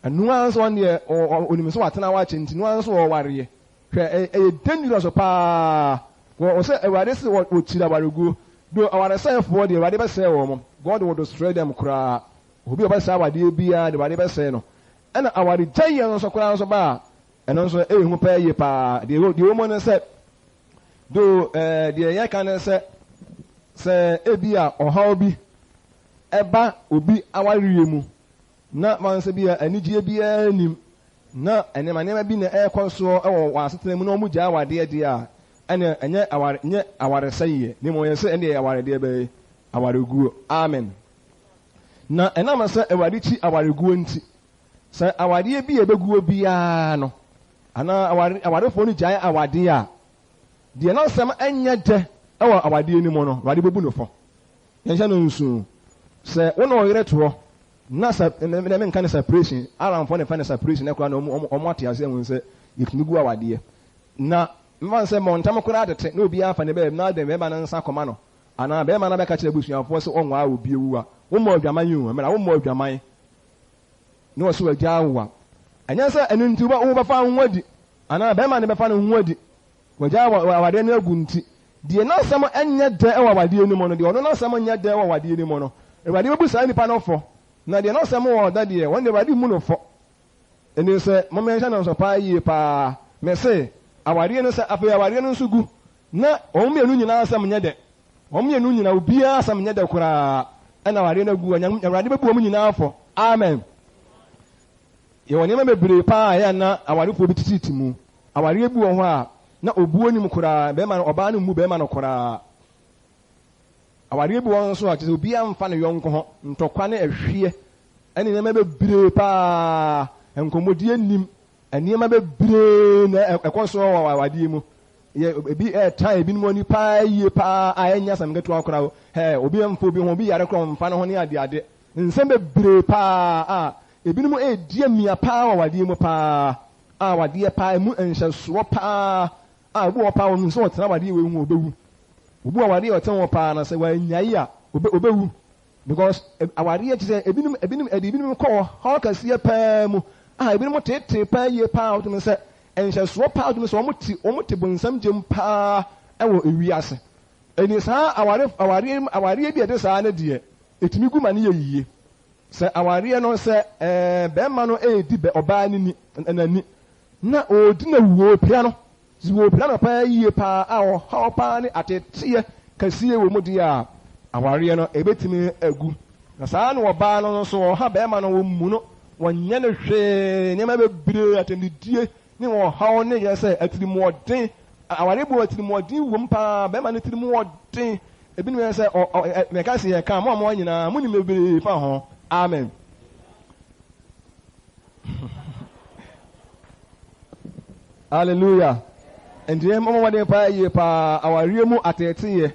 Speaker 1: Ɛno ara nso ɔno deɛ, ɔnim sɛ watena hɔ akyɛ nti, ɛno ara nso ɔwareɛ. Hwɛ, ɛyɛ dangerous paa. Wɔ sɛ Awurade se wɔ wɔkyiri awareguo. Do awaresɛefoɔ deɛ Awurade bɛsɛe wɔn. God will destroy them koraa. Obi a ɔbɛsɛe awadeɛ biara deɛ Awurade bɛsɛe no. Ɛna awaregyaeɛ nso koraa nso ba a, ɛno nso ɛyɛ hu paa yie paa. Deɛ ɛwɔ deɛ ɛwɔ mu ne sɛ, do ɛɛ deɛ yɛka ne sɛ, sɛ ebi a ɔhaw bi ɛba obi awareɛ mu na wansɛ bi a anigyeɛ biara nnim na nneɛma nneɛma bi na ɛrekɔ soɔ wɔ wɔn asetena mu na wɔgyae awadeɛ deɛ a, ɛnneɛ ɛnyɛ aware nyɛ awaresɛeɛ, na mmom ɛyɛ sɛ ɛnneɛ ɛyɛ awaredeɛ bɛyɛ awareguo. Amen. Na ɛnam sɛ Awurade kyi awareguo nti, sɛ awadeɛ bi a ɛbɛguo biara no, anaa aware, awarefoɔ no gyae awadeɛ a, deɛ n'asɛm nyɛ dɛ wɔ awadeɛ no mu no, Awurade bɛbu no fɔ. Yɛnhyɛ no nso sɛ wo ne wo yere toɔ na sɛ, me deɛ menka no separation, Aramfoɔ na ɛfrɛ no separation, ɛkoraa na wɔn, wɔn ate aseɛ ahu sɛ yɛtumi gu awadeɛ. Na mfa no sɛ mmɔntam koraa tete na obiara afa ne baabi na ɔde bɛrima no nsa kɔma no, anaa bɛrima no abɛka kyerɛ abusuafoɔ sɛ ɔnwaa obi awu a, wommɔ adwaman o, mmra wommɔ adwaman na ɔse wagyaa wo a, ɛnyɛ sɛ ɛno nti wobɛfa wo ho adi, anaa bɛrima no bɛfa ne ho adi, wagyaa awadeɛ no agu nti. Deɛ n'asɛm nyɛ dɛ wɔ awadeɛ no mu no, deɛ ɔno n'asɛm nyɛ dɛ wɔ awadeɛ no mu no, Awurade bɛbu saa nipa no fɔ, na deɛ n'asɛm wɔ ɔdɛ deɛ, wɔn deɛ Awurade mmu no fɔ. Enti sɛ momma yɛnhyɛ no nso paa yie paa, mese, awadeɛ no sɛ afei awadeɛ no nso gu, na wɔn mmienu nyinaa asɛm nyɛ dɛ, wɔn mmienu nyinaa, obiara asɛm nyɛ dɛ koraa, ɛna awadeɛ no agu a, Awurade bɛbu wɔn nyinaa fɔ. Amen. Yɛwɔ nneɛma bebree paa a ɛyɛ a na awarefoɔ bi tititi mu. Awareɛ bi wɔ hɔ a, na obuo nnim koraa, bɛrima no, ɔbaa no mmu bɛrima no koraa. Awareɛ bi wɔ hɔ nso a, kyerɛ sɛ obiara mfa ne yɔnko ho, ntɔkwa ne ɛhweɛ ne nneɛma bebree paa, nkɔmmɔdie nnim, nneɛma bebree na ɛkɔ so wɔ awadeɛ mu. Yɛ ebi ɛretan ebinom ani paa yie paa a ɛnyɛ asɛm ketewa koraa. Hɛ, obi mfa obi ho, obi yare koraa ɔmfa ne ho ne adeade. Nsɛm bebree paa a ebinom redi amia paa wɔ awadeɛ mu paa, a awadeɛ paa emu nhyɛsoɔ paa a obi wɔ hɔ paa ɔnim sɛ ɔtena awadeɛ wei ho ɔbɛwu. Obi wɔ awadeɛ a ɔte ho paa na sɛ wannyae a ɔbɛwu. Because awadeɛ kyerɛ sɛ ebinom ebinom ɛde ebinom kɔ ɔhaw kɛseɛ paa mu a ebinom teetee paa yie paa a wotumi sɛ nhyɛsoɔ paa wotumi sɛ wɔn te wɔn te bonsam gyem paa ɛwɔ ewiase. Ɛni saa aware awareɛ awareɛ bi a ɛte saa no deɛ ɛtumi gu ma no yɛ yie. Sɛ awareɛ no sɛ ɛɛ bɛrima no ɛredi bɛ ɔbaa no ni n'ani na ɔredi no awu ɔrepira no. Sɛ wɔpira no paa yie paa a, ɔhaw paa ne ateeteeɛ kɛseɛ wɔ mu deɛ a, awareɛ no, ɛbɛtumi agu. Na saa ara na ɔbaa no nso, ɔha barima no, ɔmmu no, ɔnyɛ no hwee, nneɛma bebree, atɛnnidie ne ɔhaw ne yɛ sɛ atirimuɔden, awareɛ bi wɔ hɔ atirimuɔden wɔ mu paa, barima no tirimuɔden, ebinom yɛ sɛ ɔ, ɔ, mɛka sɛ yɛka, mo a mowɔ nyinaa, monim bebree fa ho. Amen. Hallelujah. Nti yɛn mmɔ mmɔden paa yie paa awareɛ mu ateeteeɛ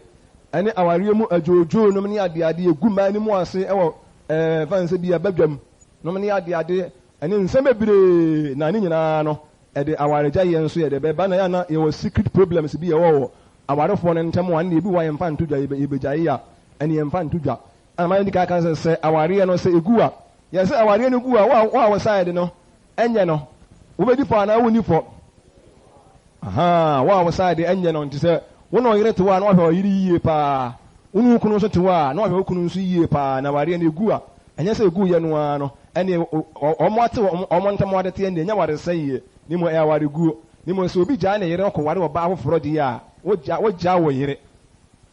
Speaker 1: ɛne awareɛ mu adwoodwoo nom ne adeade egu mmaa anim ase ɛwɔ ɛɛ fa nsɛ bi a badwam nom ne adeade ɛne nsɛm bebree na ne nyinaa no ɛde awaregyaeɛ nso yɛde bɛba na yɛ ana yɛwɔ secret problems bi ɛwɔ wɔ awarefoɔ no ntam a ɛne ebi wɔ a yɛmfa nto dwa yɛbɛgyae a ɛne yɛmfa nto dwa ɛna mayɛ nika aka sɛ sɛ awareɛ no sɛ egu a Yɛ sɛ awareɛ no gu a, wo a wo a wo side no nyɛ no, wobɛdi fɔ anaa wonni fɔ? Ahaa, wo a wo side nyɛ no, nti sɛ wo ne ɔyere te hɔ a na wahwɛ ɔyere yie paa, wo ne wo kunu nso te hɔ a na wahwɛ wo kunu nso yie paa, na awareɛ no ɛgu a, ɛnyɛ sɛ ɛguiɛ no ara no, ɛnneɛ wɔn ate wɔn ntam ateteɛ no deɛ, ɛnyɛ awaresɛeɛ, na mmom ɛyɛ awareguo. Na mmom sɛ obi gyae ne yere na ɔkɔware ɔbaa foforɔ deɛ a, wogya wogyaa wo yere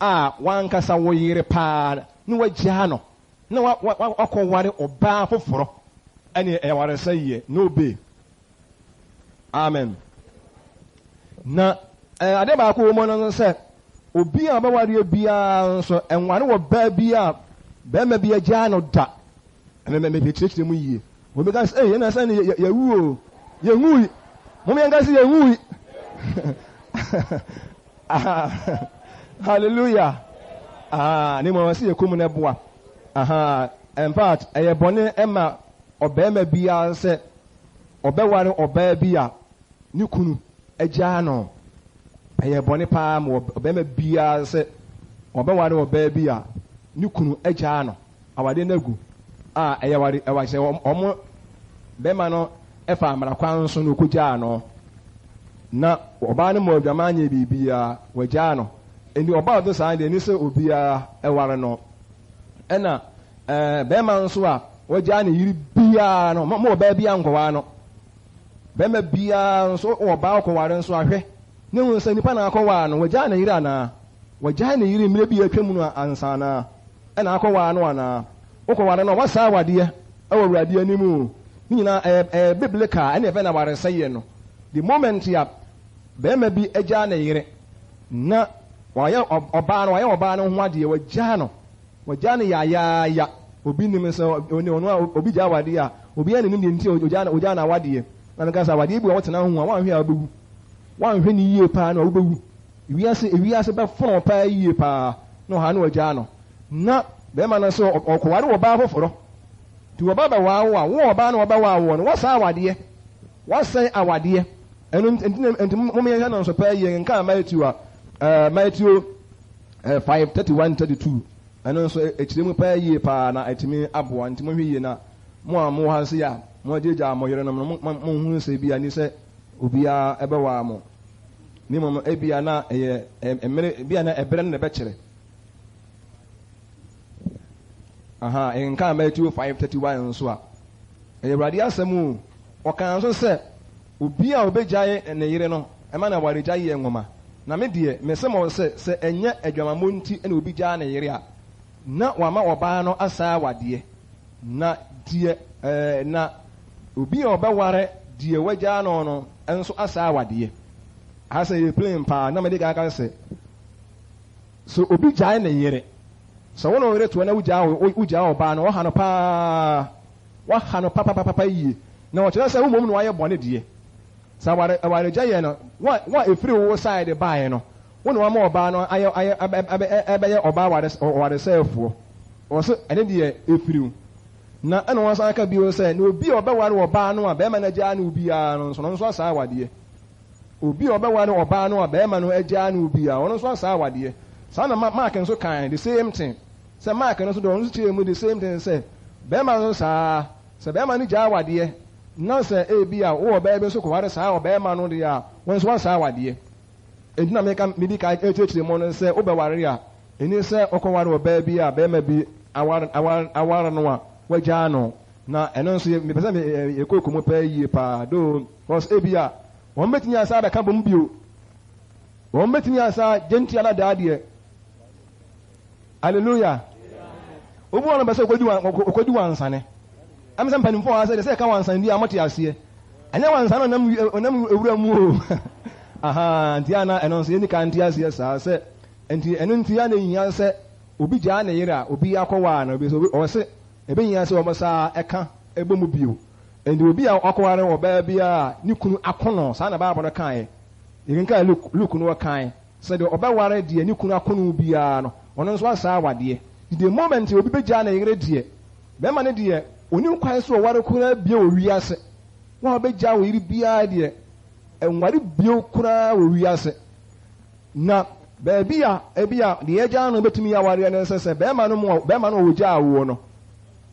Speaker 1: a w'ankasa wo yere paa na wagyaa no na wa wa wakɔware ɔbaa foforɔ, ɛneɛ ɛyɛ awaresɛeɛ, no babe. Amen. Na eh, adeɛ baako wɔ mu no nso sɛ, obi a ɔbɛwareɛ biara nso, ɛnware wɔ baa bi a bɛrima bi agyaa no da. Mɛmɛmɛkyerɛkyerɛ mu yie. Obi ka sɛ, ei, ɛna sɛ ne yɛwu o. Yɛnwui. Mom yɛnka sɛ yɛnwui. Hallelujah. Ah, ne mmom sɛ yɛkɔ mu no ɛboa. Aha, in fact, ɛyɛ bɔne ɛma ɔbarima biara sɛ ɔbɛware ɔbaa bi a ne kunu agyaa no. Ɛyɛ bɔne paa ma ɔbarima biara sɛ ɔbɛware ɔbaa bi a ne kunu agyaa no. Awadeɛ no agu a ɛyɛ aware ɛwɔ sɛ wɔn bɛrima no fa mmara kwan so na ɔkɔgyaa no na ɔbaa no mmɔɔ adwaman nyɛɛ biribiara wagyaa no nti ɔbaa a ɔte saa deɛ ɛni sɛ obiara ɛware no ɛna ɛɛ bɛrima nso a wagyaa ne yere biara no mo ɔbaa biara nkɔware no bɛrima biara nso wɔ ɔbaa ɔkɔware nso ahwɛ ne ho sɛ nipa na akɔware no wagyaa ne yere anaa wagyaa ne yere mmerɛ bi atwa mu no ansa anaa na akɔware no anaa? Wokɔware no a, woasɛe awadeɛ wɔ Awurade anim o. Ne nyinaa ɛyɛ ɛyɛ biblical, ɛna yɛfrɛ no awaresɛeɛ no. The moment a barima bi agyaa ne yere na wayɛ ɔbaa no, wayɛ ɔbaa no ho adeɛ, wagyaa no, wagyaa no yaayaaya. Obi nim sɛ ɔne ɔno a obi gyaa awadeɛ a, obiara nnim deɛ nti a ɔgyaa ɔgyaa n'awadeɛ. Na meka sɛ awadeɛ bi wɔ hɔ wotena ho a, woanhwɛ a wobɛwu. Woanhwɛ no yie paa no a wobɛwu. Wiase ewiase bɛfono wo paa yie paa na ɔha na wagyaa no. Na barima no nso ɔkɔware ɔbaa foforɔ. Nti ɔba bɛwaa wo a, wo ɔbaa no a ɔbɛwaa woɔ no, woasɛe awadeɛ. Woasɛe awadeɛ. Ɛno nti, nti mom yɛnhwɛ no nso paa yie. Nkaa Matthew a, ɛɛ Matthew 5, 31, 32. Ɛno nso ɛkyerɛ mu paa yie paa na atumi aboa. Nti monhwɛ yie na mo a mowɔ ha sei a moagyaagyaa mo yerenom no, monhunu sɛ ebia ni sɛ obiara bɛwaa mo. Na mmom ebia na ɛyɛ mmere, ebia na ɛberɛ no na ɛbɛkyerɛ. Aha, nka Matthew 5:31 nso a, ɛyɛ Awurade asɛm o. Ɔkaa nso sɛ, Obi a obegyae ne yere no, ɛma no awaregyae yɛ nwoma. Na me deɛ, mese mo sɛ, sɛ ɛnyɛ adwamammɔ nti na obi gyaa ne yere a, na wama ɔbaa no asan awadeɛ. Na deɛ, ɛɛ, na obi a ɔbɛware deɛ wagyaa no no nso asan awadeɛ. Aha sɛ ɛyɛ plain paa, na mede kan aka sɛ, sɛ obi gyae ne yere, sɛ wo ne wo yere toɔ na wogyaa, wogyaa ɔbaa no, ɔha no paa. Waha no papapapapa yie. Na ɔkyerɛ sɛ wo mmom na wayɛ bɔne deɛ. Sɛ aware awaregyaeɛ no, wo a wo a ɛfiri wo side baeɛ no, wo na wama ɔbaa no ayɛ ayɛ abɛ abɛ ɛbɛyɛ ɔbaa ware ɔwaresɛefoɔ. Ɔse ɛno deɛ ɛfiri wo. Na ɛna wasan aka bio sɛ, na obi a ɔbɛware ɔbaa no a barima no agyaa no biara no nso, ɔno nso asaa awadeɛ. Obi a ɔbɛware ɔbaa no a barima no agyaa no biara, ɔno nso asaa awadeɛ. Saa na Mark nso kae, the same thing. Sɛ Mark no nso deɛ ɔno nso kyerɛɛ mu the same thing sɛ barima no nso saa ara, sɛ barima no gyaa awadeɛ na sɛ ebia wo ɔbaa bi nso kɔware saa ɔbarima no deɛ a, wo nso woasaa awadeɛ. Enti na meka medi kan rekyerɛkyerɛ mu no sɛ wobɛware a, ɛnni sɛ wokɔware ɔbaa bi a barima bi aware aware aware no a wagyaa no. Na ɛno nso yɛ mepɛ sɛ me yɛkɔ kɔ mu paa yie paa though cause ebia wɔn bɛtumi asan abɛka bom bio. Wɔn bɛtumi asan gyentia no adaa deɛ. Hallelujah. Obi wɔ no bɛ sɛ okodi wan okodi wansane. Ɛm sɛ mpanimfoɔ wɔ ha sɛ deɛ sɛ ɛka wansane di a mote aseɛ. Ɛnyɛ wansane ɔnam ɔnam ewura mu o. Aha nti ana ɛno nso yɛni kan nte aseɛ saa sɛ nti ɛno nti ana ehia sɛ obi gyaa ne yere a obi akɔwaa no obi sɛ obi ɔse ebehia sɛ wɔn saa ɛka ɛbɔ mu bio. Nti obi a ɔkɔware ɔbaa bi a ne kunu akono saa na Bible no kaeɛ. Yɛkenkan Luke Luke no ɔkae. Sɛ deɛ ɔbɛware deɛ ne kunu akono biara no, ɔno nso asaa awadeɛ. Nti the moment obi bɛgyaa ne yere deɛ, bɛrima no deɛ ɔnni kwan sɛ ɔware koraa bio wɔ wiase. Wo a wobɛgyaa wo yere biara deɛ, nware bio koraa wɔ wiase. Na baabi a ebia deɛ yɛagyaa no bɛtumi awareɛ ne sɛ, sɛ bɛrima no mu a, bɛrima no a ɔgyaa woɔ no,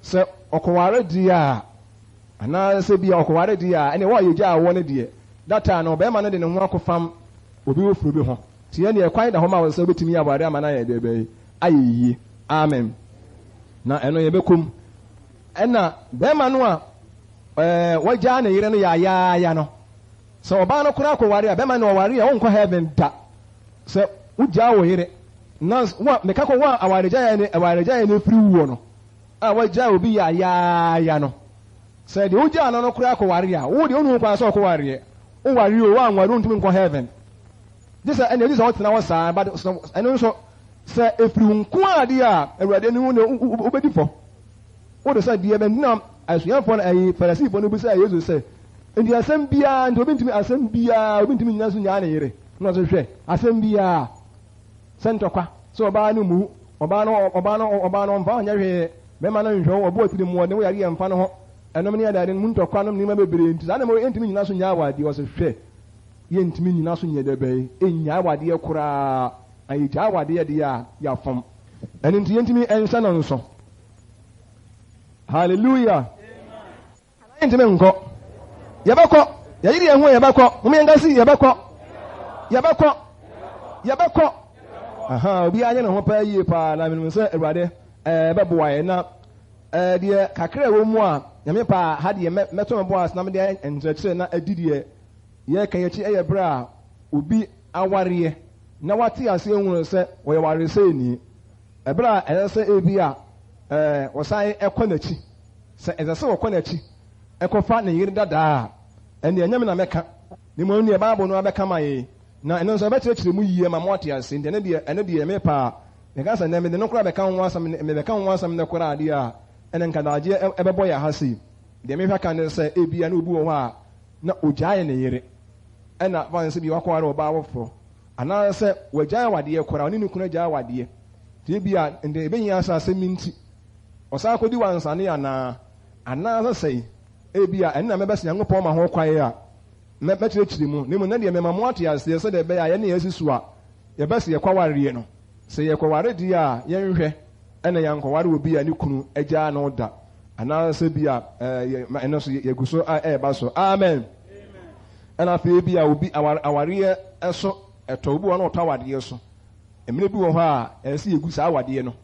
Speaker 1: sɛ ɔkɔware deɛ a, anaasɛ bi a ɔkɔware deɛ a, ɛnneɛ wo a yɛgyaa woɔ no deɛ, that time no bɛrima no de ne ho akɔfam obi foforo bi ho. Nti ɛndeɛ kwan da hɔ ma wo sɛ wobɛtumi aware ama no ayɛ dɛ bɛn? Ayɛ yie. Amen. Na ɛno yɛbɛkɔ mu. Ɛna bɛrima no a ɛɛ wagyaa ne yere no yaayaaya no, sɛ ɔbaa no koraa kɔware a, bɛrima no ɔware a ɔnkɔ heaven da. Sɛ wogyaa wo yere na wo a meka kɔ wo a awaregyaeɛ ne awaregyaeɛ no afiri wuo no a wagyaa obi yaayaaya no, sɛ deɛ wogyaa no no koraa kɔware a, wo deɛ wonni ho kwan sɛ ɔkɔwareɛ. Wo ware o, woanware o, wontumi nkɔ heaven. Gye sɛ ɛnna gye sɛ wotena hɔ saa, but ɛno nso sɛ efiri wo nko ara deɛ a, Awurade anim wo deɛ wobɛdi fɔ. Wode sɛ deɛ bɛn na asuafoɔ no ɛyi Farisifoɔ no bisaa Yesu sɛ, nti asɛm biara nti obi ntumi asɛm biara obi ntumi nyina so nyaa ne yere. Na ɔsɛ hwɛ asɛm biara sɛ ntɔkwa sɛ ɔbaa no mu ɔbaa no ɔbaa no ɔbaa no ɔmfa ɔnyɛ hwee bɛrima no nhwɛ wo ɔbɔ atiri mu ɔde wo yare yɛ mfa no ho. Ɛnom ne adaade no mu ntɔkwa nom nneɛma bebree nti, saa nneɛma wei yɛntumi nnyina so nyɛ awadeɛ. Ɔse hwɛ, yɛntumi nnyina so nyɛ dɛbɛn nnyae awadeɛ koraa, na yɛgyae awadeɛ deɛ a, yɛafom. Ɛno nti yɛntumi nhyɛ no nso. Hallelujah. Anaa yɛntumi nkɔ? Yɛbɛkɔ. Yɛyere yɛn ho a yɛbɛkɔ. Mom yɛnka si yɛbɛkɔ. Yɛbɛkɔ. Yɛbɛkɔ. Aha, obiara nyɛ ne ho paa yie paa na menim sɛ Awurade ɛbɛboa yɛn na Ɛɛ deɛ kakra a ɛwɔ mu a, Nyame pɛ a, ha deɛ mɛ, mɛto me bo ase na mede ayɛ nkyerɛkyerɛ na adi deɛ yɛreka yi akyi yɛ berɛ a obi awareɛ na wate aseɛ ahunu sɛ ɔyɛ waresɛeni. Ɛberɛ a ɛsɛ sɛ ebia ɛɛ ɔsan kɔ n'akyi, sɛ ɛsɛ sɛ ɔkɔ n'akyi kɔfa ne yere dadaa a, ɛnneɛ ɛnyɛ me na mɛka, na mmom ɛno deɛ Bible no ara bɛka ma yɛn, na ɛno nso ɛbɛkyerɛkyerɛ mu yie ama moate aseɛ. Nti ɛno deɛ, ɛno deɛ mepɛ a, meka sɛ nnɛ mede no koraa bɛka ho asɛm, mebɛka ho asɛm nnɛ koraa deɛ a, Ɛna nkadaagyeɛ ɛbɛbɔ yɛn ha sei. Deɛ mehwɛ kan ne sɛ ebia na obi wɔ hɔ a na ogyae ne yere, ɛna fa no sɛ bi wakɔware ɔbaa foforɔ, anaasɛ wagyae awadeɛ koraa, ɔne ne kunu agyae awadeɛ. Nti ebia nde ɛbɛhia sɛ asɛm yi nti ɔsan kɔdi wansane anaa, anaasɛ sɛi, ebia ɛno na mɛbɛ sɛ Nyankopɔn ma ho kwan a mɛkyerɛkyerɛ mu, na mmom na deɛ mɛma mo ate aseɛ sɛdeɛ ɛbɛyɛ a yɛne yɛasi so a yɛbɛ sɛ yɛkɔwareɛ no, sɛ yɛkɔware deɛ a yɛnhwɛ na yɛankɔware obi a ne kunu agyaa no da, anaasɛ bi a ɛno nso yɛgu so ɛreba so. Amen. Ɛna afei bi a obi awareɛ so ɛtɔ, obi wɔ hɔ na ɔtɔ awadeɛ so. Mmerɛ bi wɔ hɔ a ɛsɛ sɛ yɛgu saa awadeɛ no.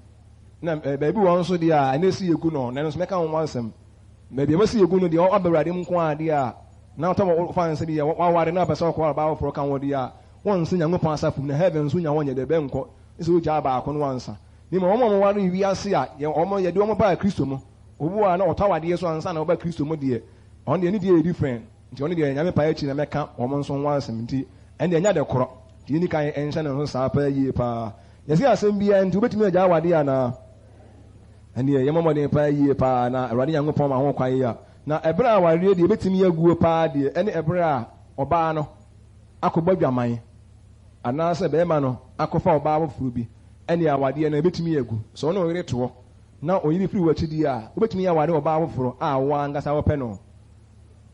Speaker 1: Na baabi wɔ hɔ nso deɛ a ɛnɛ sɛ yɛgu no, na ɛno nso mɛka ho asɛm. Baabi a ɛwɔ sɛ yɛgu no deɛ waba Awurade mu nko ara deɛ a, na ɔtɔ fa nsɛ deɛ waware na apɛ sɛ ɔkɔware ɔbaa foforɔ ka ho deɛ a, wɔnse Nyankopɔn asafo mu na heaven nso nya wɔnyɛ dɛ bɛnkɔ sɛ wogyaa baako no ansa. Na mmom wɔn a wɔwaree wiase a yɛ wɔn yɛde wɔn baa Kristo mu, obi wɔ hɔ a na ɔtɔ awadeɛ so ansa na ɔba Kristo mu deɛ, ɔno deɛ ne deɛ yɛ different, nti ɔno deɛ Nyame pae akyi na mɛka wɔn nso ho asɛm, nti ɛno deɛ ɛnyɛ ade korɔ, nti yɛnni kan nhyɛ ne nso saa paa yie paa. Yɛse asɛm biara nti wobɛtumi agyae awadeɛ anaa? Ɛndeɛ yɛmmɔ mmɔden paa yie paa na Awurade Nyankopɔn ma ho kwan yi a, na ɛberɛ a awareɛ deɛ ɛbɛtumi aguo paa deɛ ɛne ɛberɛ a ɔbaa no akɔbɔ adwaman anaasɛ barima no akɔfa ɔbaa foforɔ bi, ɛnneɛ awadeɛ no ɛbɛtumi agu. Sɛ wo ne wo yere te hɔ na wo yere firi w'akyi deɛ a, wobɛtumi aware ɔbaa foforɔ a wo ara ankasa wopɛ no.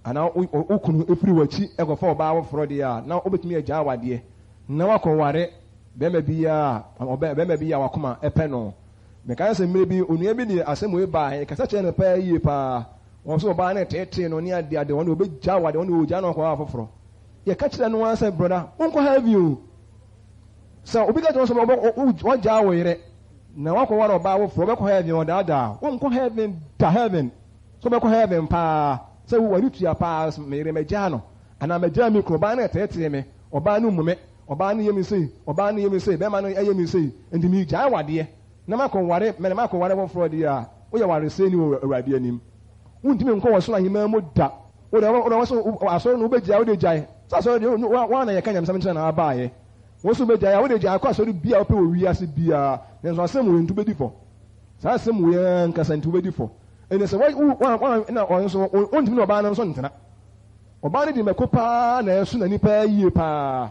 Speaker 1: Anaa wo kunu firi w'akyi kɔfa ɔbaa foforɔ deɛ a, na wobɛtumi agyae awadeɛ na woakɔware barima biara a, barima bi a w'akoma pɛ no. Mekae sɛ mmerɛ bi onua bi de asɛm wei baeɛ, yɛkasa kyerɛɛ no paa yie paa. Wɔn nso ɔbaa no reteetee no ne adeade, ɔno deɛ ɔbɛgyae awadeɛ, ɔno deɛ ɔgyae na ɔkɔware foforɔ. Yɛka kyerɛ no ara sɛ, Brɔda, wonkɔ heaven o. Sɛ obi ka kyerɛ wo sɛ wagyaa wo yere na wakɔware ɔbaa foforɔ, wobɛkɔ heaven, ɔdaadaa wo. Wonkɔ heaven da, heaven. Sɛ wobɛkɔ heaven paa, sɛ w'ani tua paa, me yere magyaa no, anaa magyaa me kunu, ɔbaa no reteetee me, ɔbaa no mmu me, ɔbaa no yɛ me sei, ɔbaa no yɛ me sei, bɛrima no yɛ me sei, enti megyae w'adeɛ na makɔware, mɛne makɔware foforɔ deɛ a, woyɛ waresɛeni wɔ Awurade anim. Wontumi nkɔ ɔsoro ahemman mu da. Wo deɛ, wo deɛ, wo so asɔre no wobɛgyae, wode gyae. Sɛ asɔre deɛ, wo ara na yɛka nyamesɛm kyerɛ na abaeɛ. Wo nso wobɛgyae a, wode gyae kɔ asɔre biara a wopɛ wɔ wiase biara. Nanso asɛm wei nti wobɛdi fɔ. Saa asɛm wei ara ankasa nti wobɛdi fɔ. Ɛnna sɛ wo, wo, wo, na ɔno nso, wontumi ne ɔbaa no nso ntena. Ɔbaa no de mako paa na ɛso n'ani paa yie paa.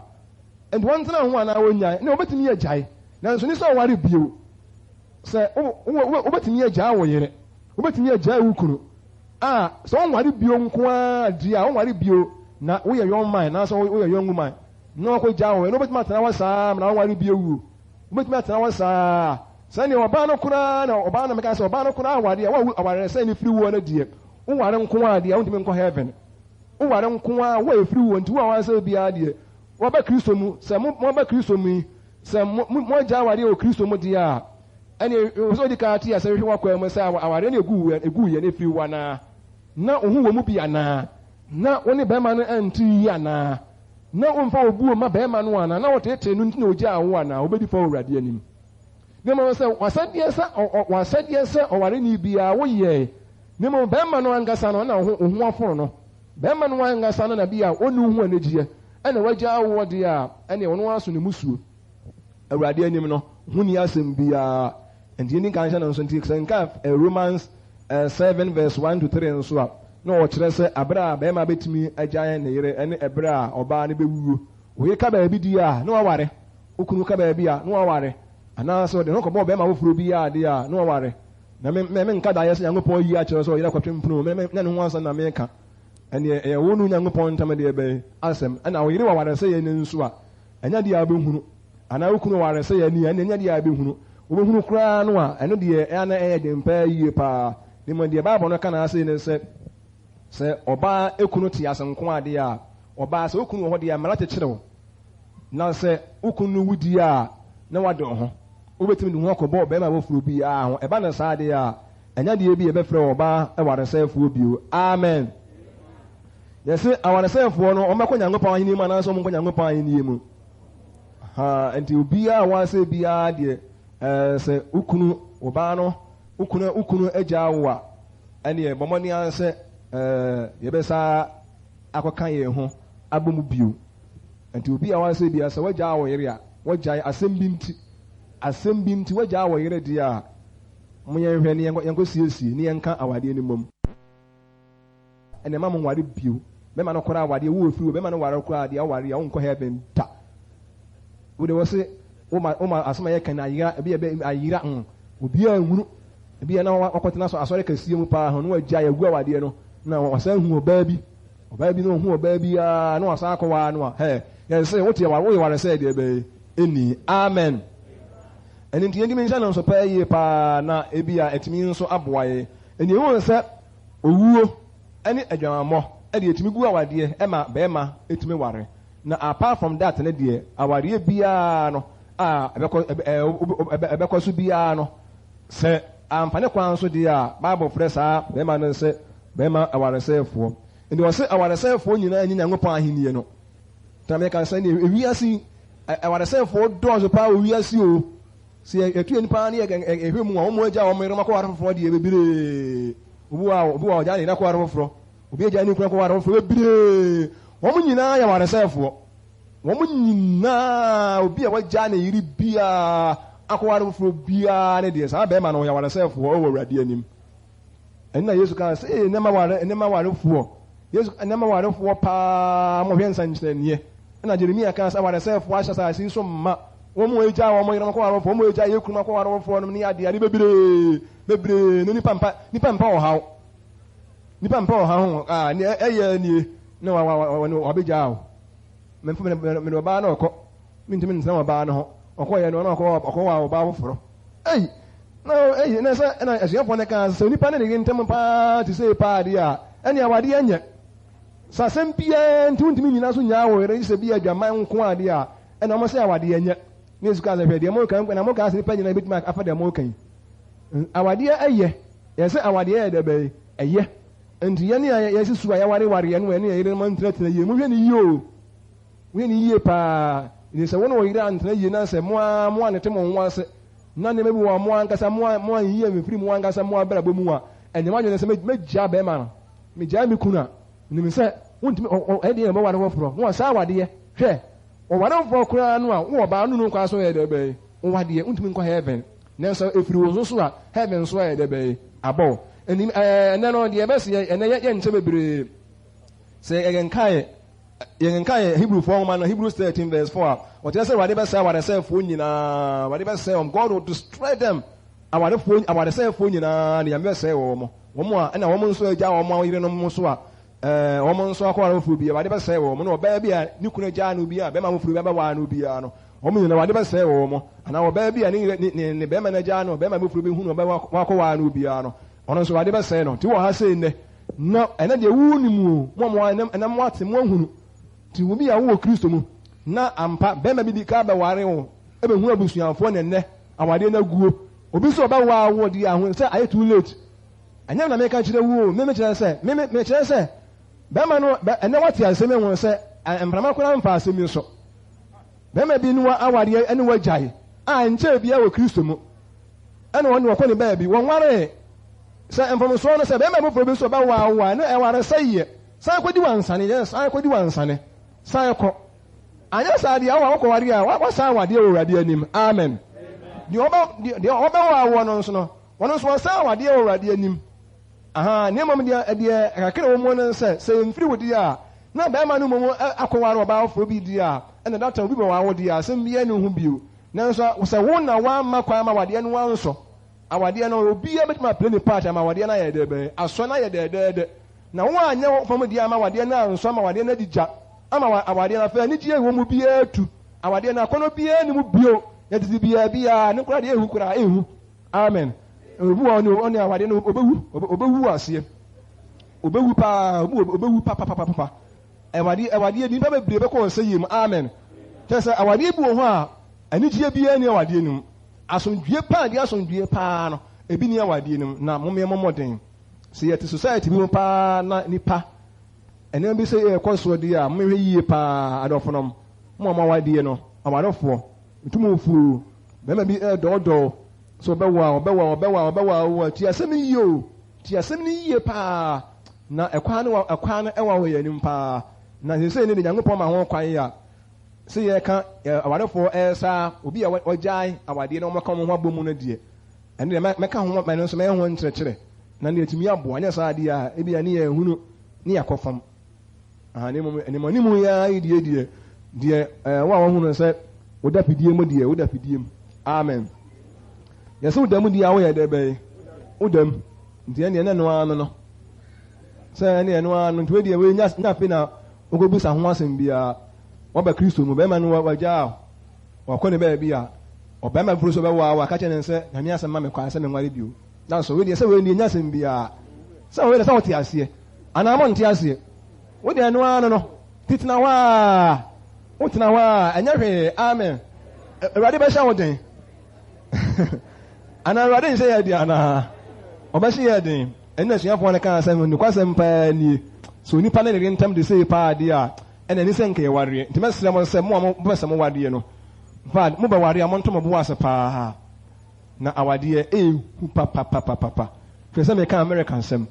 Speaker 1: Nti wɔntena ho anaa wɔnnyae? Ɛnna wɔbɛtumi agyae. Nanso ne sɛ ɔware bio. Sɛ wo, wo, wobɛtumi agyaa wo yere, wobɛtumi agyae wo kunu a, sɛ ɔnware bio nko ara deɛ a, ɔnware bio na woyɛ young man anaasɛ woyɛ young woman na ɔkɔgyaa wo, ɛno wobɛtumi atena hɔ saa ma na wonware bio wuo. Wobɛtumi atena hɔ saa. Sɛdeɛ ɔbaa no koraa na ɔbaa no meka sɛ ɔbaa no koraa aware a, wawu awaresɛe no firi woɔ no deɛ, woware nko ara deɛ a, wontumi nkɔ heaven. Woware nko ara, wo a ɛfiri woɔ nti, wo a wansɛe biara deɛ, woaba Kristo mu, sɛ mo, moaba Kristo mu yi, Sɛ mo, mo, moagyae awareɛ wɔ Kristo mu deɛ a, ɛnneɛ ɛwɔ sɛ wodi kan te aseɛ hwehwɛ w'akwan mu sɛ awareɛ no ɛguu wo, ɛguu yɛ no ɛfiri wo anaa? Na wo ho wɔ mu bi anaa? Na wo ne barima no ante yie anaa? Na womfa obuo mma barima no anaa? Na woteetee no nti na ɔgyaa wo anaa? Wobɛdi fɔ wɔ Awurade anim. Na mmom sɛ w'asɛdeɛ sɛ, ɔ, ɔ, w'asɛdeɛ sɛ ɔwareni biara woyɛe, na mmom barima no ankasa no na wo ho, wo ho afono no. Barima no ankasa no na bi a ɔnni wo ho anigyeɛ, ɛna wagyaa woɔ deɛ a, ɛneɛ ɔno ara so ne mmusuo. Awurade anim no, ho nni asɛm biara. Nti yɛnni nka nhyɛ no nso. Nti sɛ nka Romans 7 verse 1 to 3 nso a, na ɔkyerɛ sɛ aberɛ a barima bɛtumi agyae ne yere ne ɛberɛ a ɔbaa no bɛwuo. Wo yere ka baabi deɛ a, na waware. Wo kunu ka baabi a, na waware. Anaasɛ ɔde ne ho kɔbɔ ɔbarima foforɔ bi a deɛ a, na waware. Na me, me, menka daeɛ sɛ Nyankopɔn ayi akyerɛ sɛ ɔyere akɔtwe mpono. Me, me, nyɛ ne ho asɛm na meka. Ɛnneɛ ɛyɛ wo ne Onyankopɔn ntam deɛ bɛn asɛm? Ɛna wo yere wɔ awaresɛeɛ no nso a, ɛnyɛ adeɛ a wobɛhunu. Anaa wo kunu wɔ awaresɛeɛ ni a, ɛnneɛ ɛnyɛ adeɛ a wobɛhunu. Wobɛhunu koraa no a, ɛno deɛ ɛyɛ a na ɛyɛ den paa yie paa. Na mmom deɛ Bible no ka no ara sei ne sɛ, sɛ ɔbaa kunu te ase nko ara deɛ a, ɔbaa, sɛ wo kunu wɔ hɔ deɛ a, mmara kyekyere wo. Na sɛ wo kunu no wu deɛ a, na wade wo ho. Wobɛtumi de wo ho akɔbɔ ɔbarima foforɔ biara ho. Ɛba no saa deɛ a, ɛnyɛ adeɛ bi a yɛbɛfrɛ wɔ ɔbaa awaresɛefoɔ bio. Amen. Yɛse awaresɛefoɔ no, wɔbɛkɔ Nyankopɔn ahennie mu anaasɛ wɔnkɔ Nyankopɔn ahennie mu? Ha, nti obiara a wɔasɛe biara deɛ, ɛɛ, sɛ wo kunu, ɔbaa no, wo kunu, wo kunu agyaa wo a, ɛneɛ bɔ mmɔden ara sɛ, ɛɛ, yɛbɛsa akɔka yɛn ho abɔ mu bio. Nti obi a wɔasɛe biara, sɛ wagyaa wo yere a, wagyae asɛm bi nti, asɛm bi nti wagyaa wo yere deɛ a, Mo yɛnhwɛ ne yɛnkɔ siesie ne yɛnka awadeɛ no mmom. Ɛna mma mo nware bio. Bɛma no koraa awadeɛ wo ofiri wo bɛma no ware koraa deɛ ɔware a wonkɔ heaven da. Wo de wɔse woma woma asɛm a yɛka no ayera ebi yɛ bɛ ayera ho obiara nhunu ebi yɛ na wakɔtena so asɔre kɛseɛ mu paa ho na wagyae agu awadeɛ no na wasan hu ɔbaa bi ɔbaa bi na ɔhu ɔbaa bi aa na wasan akɔwaa no a hɛ yɛn sɛ wote aware woyɛ ware sɛ deɛ bɛyɛ ɛni amen. Ɛno nti yɛntumi nhyɛ no nso paa yie paa na ebi a ɛtumi nso aboa yɛn. Ɛni ehu sɛ owuo ne adwamammɔ deɛ ɛtumi gu awadeɛ ma barima tumi ware. Na apart from that no deɛ awareɛ biara no a ɛbɛkɔ ɛbɛkɔ so biara no sɛ amfa ne kwan so deɛ a Bible frɛ saa barima no sɛ barima awaresɛefoɔ. Nti ɔse awaresɛefoɔ nyinaa nyi Nyankopɔn ahennie no. Nti na meka sɛ neɛ ewiase yi awaresɛefoɔ dɔɔso paa wɔ wiase o. Sɛ yɛtu yɛn ani paa ne yɛhwɛ mu a, wɔn agya wɔn yerenom akɔware foforɔ deɛ bebree. Obi wɔ a, obi wɔ a ɔgya ne yere akɔware foforɔ. Obi agya ne kunu akɔware foforɔ bebree. Wɔn nyinaa yɛ awaresɛefoɔ. Wɔn nyinaa, obi a wagya ne yere biara akɔware foforɔ biara ne deɛ, saa bɛrima no ɔyɛ awaresɛefoɔ wɔ Awurade anim. Ɛno na Yesu kaa sɛ, ee, nneɛma ware, nneɛma warefoɔ. Yesu, nneɛma warefoɔ paa, mohwɛ nsɛnkyerɛnneɛ. Ɛna Jeremia kaa sɛ, awaresɛefoɔ ahyɛ asase yi so ma. Wɔn a wɔagyaa wɔn yerenom akɔware foforɔ, wɔn a wɔagyaa yɛn kununom akɔware foforɔ nom ne adeade bebree, bebree no, nipa mpa, nipa mpa ɔhaw. Nipa mpa ɔhaw ho, ah, ne ɛyɛ nie, na wa, wa, wa, wa, wabɛgyaa wo. Memfa, mede ɔbaa no ɔkɔ. Mentumi ntena ɔbaa no ho. Ɔkɔeɛ no, ɔno ɔkɔ, ɔkɔwaa ɔbaa foforɔ. Ei! Na ei, na sɛ, ɛna asuafoɔ no kaa sɛ, sɛ onipa ne ne yere ntam paa te sei paa deɛ a, ɛnneɛ awadeɛ nyɛ. Sɛ asɛm biara nti wontumi nnyina so nnyaa wo yere, gye sɛ bi adwaman nko ara deɛ a, ɛnna wɔn sɛ awadeɛ nyɛ. Na Yesu kaa sɛ, Hwɛ, deɛ moreka yi, na mokaa sɛ nnipa nyinaa bɛtumi afa deɛ moreka yi. Awadeɛ yɛ, yɛn sɛ awadeɛ yɛ dɛ bɛn? Ɛyɛ. Enti yɛn a yɛsi so a yɛawarewareɛ no, yɛne yɛn yerenom ntenatena yie. Monhwɛ no yie o. Monhwɛ no yie paa. Ɛfiri sɛ wo ne wo yere antena yie na sɛ mo ara moantete mo ho ase na nneɛma bi wɔ hɔ a mo ankasa mo moanyi amfiri mo ankasa mo abrabɔ mu a, ɛnyɛ mo adwene sɛ mɛgyaa bɛrima no, megyaa me kunu a, menim sɛ wontumi, ɛdeɛ na ɔbɛware foforɔ na wasan awadeɛ. Hwɛ, wɔware foforɔ koraa no a, wo ɔbaa no no kwan so yɛ dɛ bɛn? Wo wadeɛ, wontumi nkɔ heaven. Nanso ɛfiri wo nso so a, heaven nso ayɛ dɛ bɛn? Abɔ wo. Ɛnim, ɛɛ, ɛnnɛ no, deɛ ɛbɛsi yɛ, ɛnnɛ yɛ, yɛnkyɛ bebree. Sɛ yɛkenkan, yɛkenkan Hebrewfoɔ nwoma no, Hebrews 13 verse 4 a, ɔkyerɛ sɛ Awurade bɛsɛe awaresɛefoɔ nyinaa. Awurade bɛsɛe wɔn. God will destroy them. Awarefoɔ, awaresɛefoɔ nyinaa, ne Nyame bɛsɛe wɔn. Wɔn a, ɛna wɔn nso agya wɔn yerenom nso a, ɛɛ, wɔn nso akɔware foforɔ bi, Awurade bɛsɛe wɔn. Na ɔbaa bi a ne kunu agyaa no bi a, bɛrima foforɔ bi abɛware no biara no, wɔn nyinaa Awurade bɛsɛe wɔn. Anaa ɔbaa bi a ne yere, ne, ne, ne bɛrima no agyaa no, bɛrima foforɔ bi hu no, ɔbɛwa, wakɔware no biara no, ɔno nso Awurade bɛsɛe no. Nti wɔ ha sei nnɛ, na ɛnɛ deɛ wonim o, mo a mo ɛnɛ, ɛnɛ moate, moahunu. Nti wo bi a wowɔ Kristo mu, na ampa bɛrima bi di ka bɛware wo, ɛbɛhunu abusuafoɔ na ɛnnɛ awadeɛ no aguo. Obi nso ɔbɛwaa wo deɛ a, hu sɛ ayɛ too late. Ɛnyɛ me na meka kyerɛ wo o, me mekyerɛ sɛ, me me mekyerɛ sɛ, bɛrima no, bɛ, ɛnnɛ woate asɛm yi ahu sɛ, mframa koraa mfa asɛm yi so. Bɛrima bi ne wo awareɛ ne wo agyae a ɛnkyɛɛ biara wɔ Kristo mu, ɛna ɔne ɔkɔ ne baabi, wɔnwaree. Sɛ mfomsoɔ no sɛ bɛrima foforɔ bi nso ɔbɛwaa wo a, ɛno ɛwaresɛeɛ. San kɔdi w'ansane, yes, san kɔdi w'ansane, san kɔ. Anyɛ saa deɛ, wo a wokɔware a, woasan awadeɛ wɔ Awurade anim. Amen. Deɛ ɔbɛ, deɛ ɔbɛwaa woɔ no nso no, wɔn nso wɔsan awadeɛ wɔ Awurade anim. Ahaa, na mmom deɛ, deɛ kakra wɔ mu ne sɛ, sɛ ɛmfiri wo deɛ a, na barima no mmom akɔware ɔbaa foforɔ bi deɛ a, ɛna that time obi bɛware wo deɛ a, asɛm biara nni ho bio. Nanso sɛ wo na woamma kwan ma awadeɛ no ansɔ, awadeɛ no, obiara bɛtumi aplay ne part ama awadeɛ no ayɛ dɛ bɛn, asɔ no ayɛ dɛɛdɛɛdɛ. Na woanyɛ wo fam deɛ amma awadeɛ no ansɔ, ama awadeɛ no adi gya, ama awadeɛ no afei anigyeɛ a ɛwɔ mu biara atu, awadeɛ no akɔnnɔ biara nni mu bio, na tete biara biara, ne koraa deɛ ɛnhu koraa, ɛnhu. Amen. Obi wɔ ɔne ɔne awadeɛ no obewu obewu wɔ aseɛ. Obewu paa obi obewu papapapapa. Awadeɛ awadeɛ nipa bebree bɛkɔ wɔn sɛyie mu. Amen. Kyerɛ sɛ awadeɛ bi wɔ hɔ a anigyeɛ biara ni awadeɛ no mu. Asomdwie paa deɛ asomdwie paa no ebi ni awadeɛ no mu na mo mmea mo mmɔden. Sɛ yɛte society bi mu paa na nipa nneɛma bi sɛ ɛrekɔ soɔ deɛ a monhwɛ yie paa adɔfonom mo a mo awadeɛ no awarefoɔ Ntum ofuu bɛrima bi redɔɔdɔɔ sɛ ɔbɛwo a ɔbɛwo a ɔbɛwo a ɔbɛwo a ɔwo a. Tie asɛm no yie o. Tie asɛm no yie paa. Na ɛkwan no ɛkwan no ɛwa wɔ yɛn anim paa. Na seesei no de Nyankopɔn ma ho kwan a sɛ yɛka awarefoɔ ɛresa obi a wagyae awadeɛ na wɔaka wɔn ho abɔ mu no deɛ. Ɛno deɛ mɛka ho, ɛno nso mɛyɛ ho nkyerɛkyerɛ, na deɛ atumi aboa. Nyɛ saa deɛ a, ebia ne yɛanhunu ne yɛakɔ fam. Aha, na mmom animanimu yi ara yi deɛ deɛ, deɛ ɛɛ wo a wɔhunu sɛ woda fidie mu deɛ, woda fidie mu. Amen. Yɛsɛ woda mu deɛ a woyɛ dɛ bɛyɛ, woda mu. Nti ɛnneɛ na ɛno ara no no. Sɛ ɛnneɛ ɛno ara no, nti wei deɛ wei nya nya afei na wokɔbisa ho asɛm biara. Waba Kristo mu, bɛrima no wagyaa wo, wakɔ ne baabi a, ɔbarima foforɔ nso bɛwaa wo a, ka kyerɛ no sɛ, Nyame asɛm ma me kwan sɛ menware bio. Nanso wei deɛ, sɛ wei deɛ nya asɛm biara. Sɛ wei deɛ sɛ wote aseɛ, anaa monte aseɛ. Wo deɛ ɛno ara no no, nti tena hɔ ara, wotena hɔ ara, ɛnyɛ hwee, amen. Awurade bɛhyɛ wo den. Anaa Awurade nhyɛ yɛn den anaa? Ɔbɛhyɛ yɛn den. Ɛnna asuafoɔ no kaa sɛ, Nokwasɛm paa nie, sɛ onipa ne ne yere ntam de sei paa deɛ a, ɛnna ɛne sɛ nka yɛwareɛ. Nti mɛsrɛ mo sɛ, mo a mopɛ sɛ mowareɛ no, infact, mobɛware a, monto mo bo ase paa. Na awadeɛ ɛyɛ hu papapapapa. Hwɛ sɛ meka Amerika nsɛm.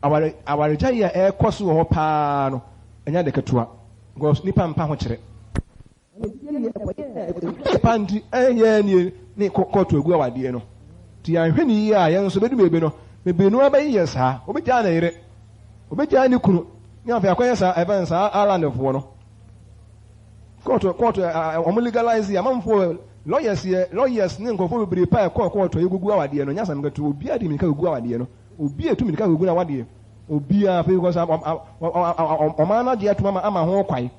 Speaker 1: Aware, awaregyaeɛ a ɛrekɔ so wɔ hɔ paa no, ɛnyɛ ade ketewa. Because nnipa mpa ho kyerɛ. Pa nti ɛyɛ nie ne kɔɔto agu awadeɛ no. Nti yɛanhwɛ ne yie a, yɛn nso bɛdu baabi no, bebree no ara bɛyeyɛ saa. Obɛgyaa ne yere, obɛgyaa ne kunu, ne afei akɔyɛ saa ɛbɛn saa Irelandfoɔ no. Kɔɔto kɔɔto wɔn legalize yɛ amanfoɔ lawyers yɛ lawyers ne nkurɔfoɔ bebree pa ɛkɔɔ kɔɔto yɛgugu awadeɛ no nyɛ asɛm ketewa obiara de mirika gugu awadeɛ no obiara etu mirika gugu n'awadeɛ obiara afei because ɔman no agye atum ama ama ho kwae.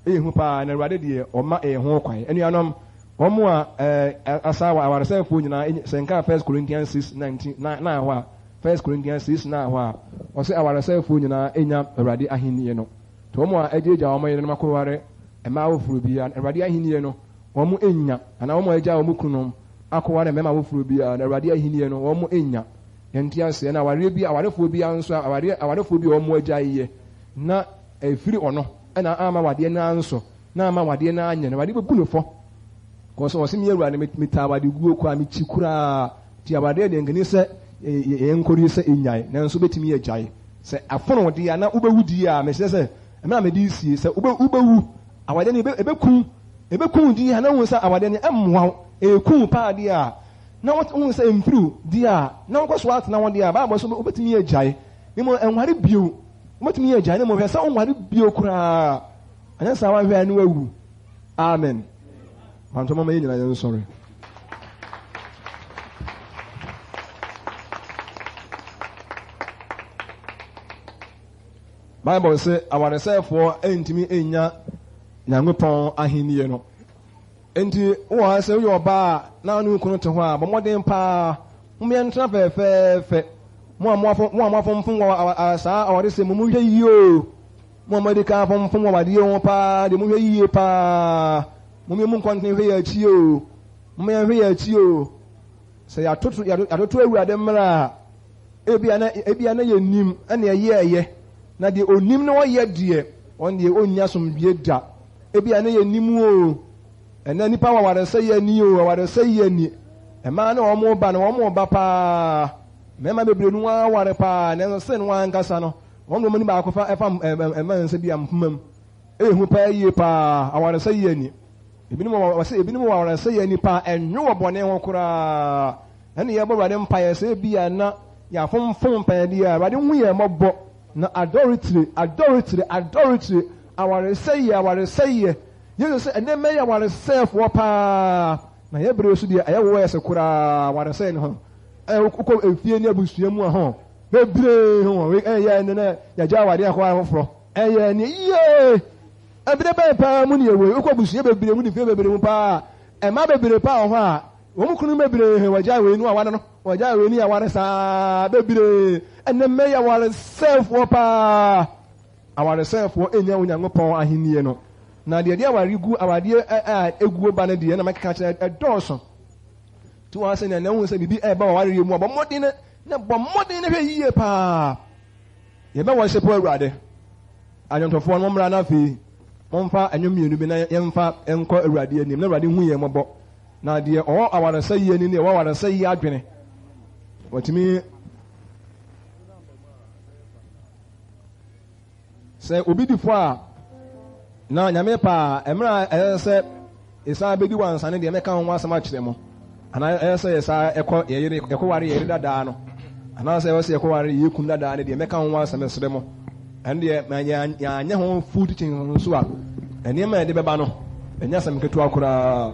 Speaker 1: Ɛyɛ hu paa, na Awurade deɛ ɔma ɛyɛ ho kwan. Anuanom, wɔn a ɛɛ asa awaresɛefoɔ nyinaa, sɛ nka First Corinthians 6, 19, 9 hɔ a, First Corinthians 6, 9 hɔ a, ɔsɛ awaresɛefoɔ nyinaa nya Awurade ahennie no. Nti wɔn a agyaagyaa wɔn yerenom akɔware mmaa afoforɔ biara no, Awurade ahennie no, wɔn nnya. Anaa wɔn a agyaa wɔn kununom akɔware mmarima afoforɔ biara no, Awurade ahennie no, wɔn nnya. Yɛnte aseɛ. Na awareɛ bi, awarefoɔ biara nso, awareɛ, awarefoɔ bi a wɔn agyaeɛ na ɛfiri ɔno na amma wadeɛ no ansɔ, na amma wadeɛ no anyɛ no, Awurade bɛbu no fɔ. Kɔsɛ ɔse me Awurade metaa awadeguo koraa, mekyi koraa, nti awadeɛ deɛ nkani sɛ yɛnkɔrie sɛ ɛnyae, nanso wobɛtumi agyae. Sɛ afono wo deɛ a na wobɛwu die a, mesrɛ sɛ mmerɛ a mede resie sɛ wobɛwu, awadeɛ no ɛbɛku, ɛbɛku wo die a na wohu sɛ awadeɛ no ɛmmoa wo, ɛku wo paa deɛ a, na wohu sɛ ɛmfiri wo deɛ a, na wokɔ so atena hɔ deɛ a, Bible sɛ wobɛtumi agyae, na mmom ɛnware bio. Wobɛtumi agyae no mmom hwɛ sɛ wonware bio koraa anyɛ saa wanhwɛ a ne wawu. Amen. Pantɔ mama yɛn nyinaa yɛnsɔre. Bible sɛ awaresɛefoɔ ntumi nnya Nyankopɔn ahennie no. Enti wowɔ ha sɛ woyɛ ɔbaa a na wo ne wo kunu te hɔ a, bɔ mmɔden paa mom yɛntena fɛɛfɛɛfɛ. Mo a moafom, mo a moafomfom wɔ saa awaresɛm mu, monhwɛ yie o. Mo a moadi kan afomfom wɔ awadeɛ ho paa deɛ, monhwɛ yie paa. Mom yɛmmu nkɔntene nhwɛ yɛn akyi o. Mom yɛnhwɛ yɛn akyi o. Sɛ yɛatoto, yɛatoto Awurade mmara a, ebia na, ebia na yɛnnim ɛna ɛyɛɛyɛ. Na deɛ ɔnim na ɔyɛ deɛ, ɔno deɛ ɔnnya asomdwoeɛ da. Ebia na yɛnnim o. Ɛnnɛ nnipa wɔ awaresɛeɛ ani o, awaresɛeɛ ani. Mmaa ne wɔn ba no, wɔn ba paa. Mmarima bebree no ara ware paa, nanso sɛ no ankasa no, wɔn de wɔn ani baako fa ɛfa mma nsa bi a mpoma mu. Ɛyɛ hu paa yie paa, awaresɛeɛ ani. Ebinom wɔ wɔsɛ ebinom wɔ awaresɛeɛ ani paa, ɛnwe wɔ bɔne ho koraa. Ɛne yɛbɔ Awurade mpaeɛ sɛ ebia na yɛafomfom mpaeɛ bi a, Awurade hu yɛn mmɔbɔ. Na adultery, adultery, adultery, awaresɛeɛ, awaresɛeɛ. Yesu sɛ, ɛnnɛ mɛyɛ awaresɛefoɔ paa. Na yɛ bere so deɛ, ɛyɛ worse koraa, awaresɛeɛ no ho. Ɛɛ, wokɔ efie ne abusua mu a ho, bebree ho, ɛyɛ ɛnnɛ na yɛagya awadeɛ akɔ aware foforɔ. Ɛyɛ ɛnneɛ yie. Ɛbere bɛn paa mu ne yɛwɔ yi? Wokɔ abusua bebree mu ne fie bebree mu paa a, mmaa bebree paa wɔ hɔ a, wɔn kununom bebree wɔagyae wei ne wɔaware no. Wɔagyae wei ne aware saa bebree. Ɛnnɛ mmɛ yɛ awaresɛefoɔ paa. Awaresɛefoɔ nnya Onyankopɔn ahennie no. Na deɛ ɛde aware gu, awadeɛ a ɛguo ba no deɛ, na mɛkeka akyerɛ, ɛdɔɔso. Nti wɔn asɛ nea na wohu sɛ biribi ɛreba wɔ awareɛ mu a, bɔ mmɔden na bɔ mmɔden na hwɛ yie paa. Yɛbɛ worship Awurade. Adwontofoɔ no mommra na afei momfa nnwom mmienu bi na yɛmfa nkɔ Awurade anim na Awurade hu yɛn mmɔbɔ. Na deɛ ɔwɔ awaresɛeɛ ani ne ɛwɔ awaresɛeɛ adwene, wɔtumi sɛ obi di fɔ a, na Nyame pɛ a, mmerɛ a ɛsɛ sɛ ɛsan bɛdi wansa no deɛ mɛka ho asɛm akyerɛ mo. Anaa ɛyɛ sɛ yɛsan kɔ yɛn yere, yɛkɔware yɛn yere dadaa no, anaasɛ ɛwɔ sɛ yɛkɔware yɛn kunu dadaa no deɛ, mɛka ho asɛm mesrɛ mo. Ɛno deɛ, ma yɛanyɛ ho full teaching nso a, nneɛma a yɛde bɛba no, ɛnyɛ asɛm ketewa koraa.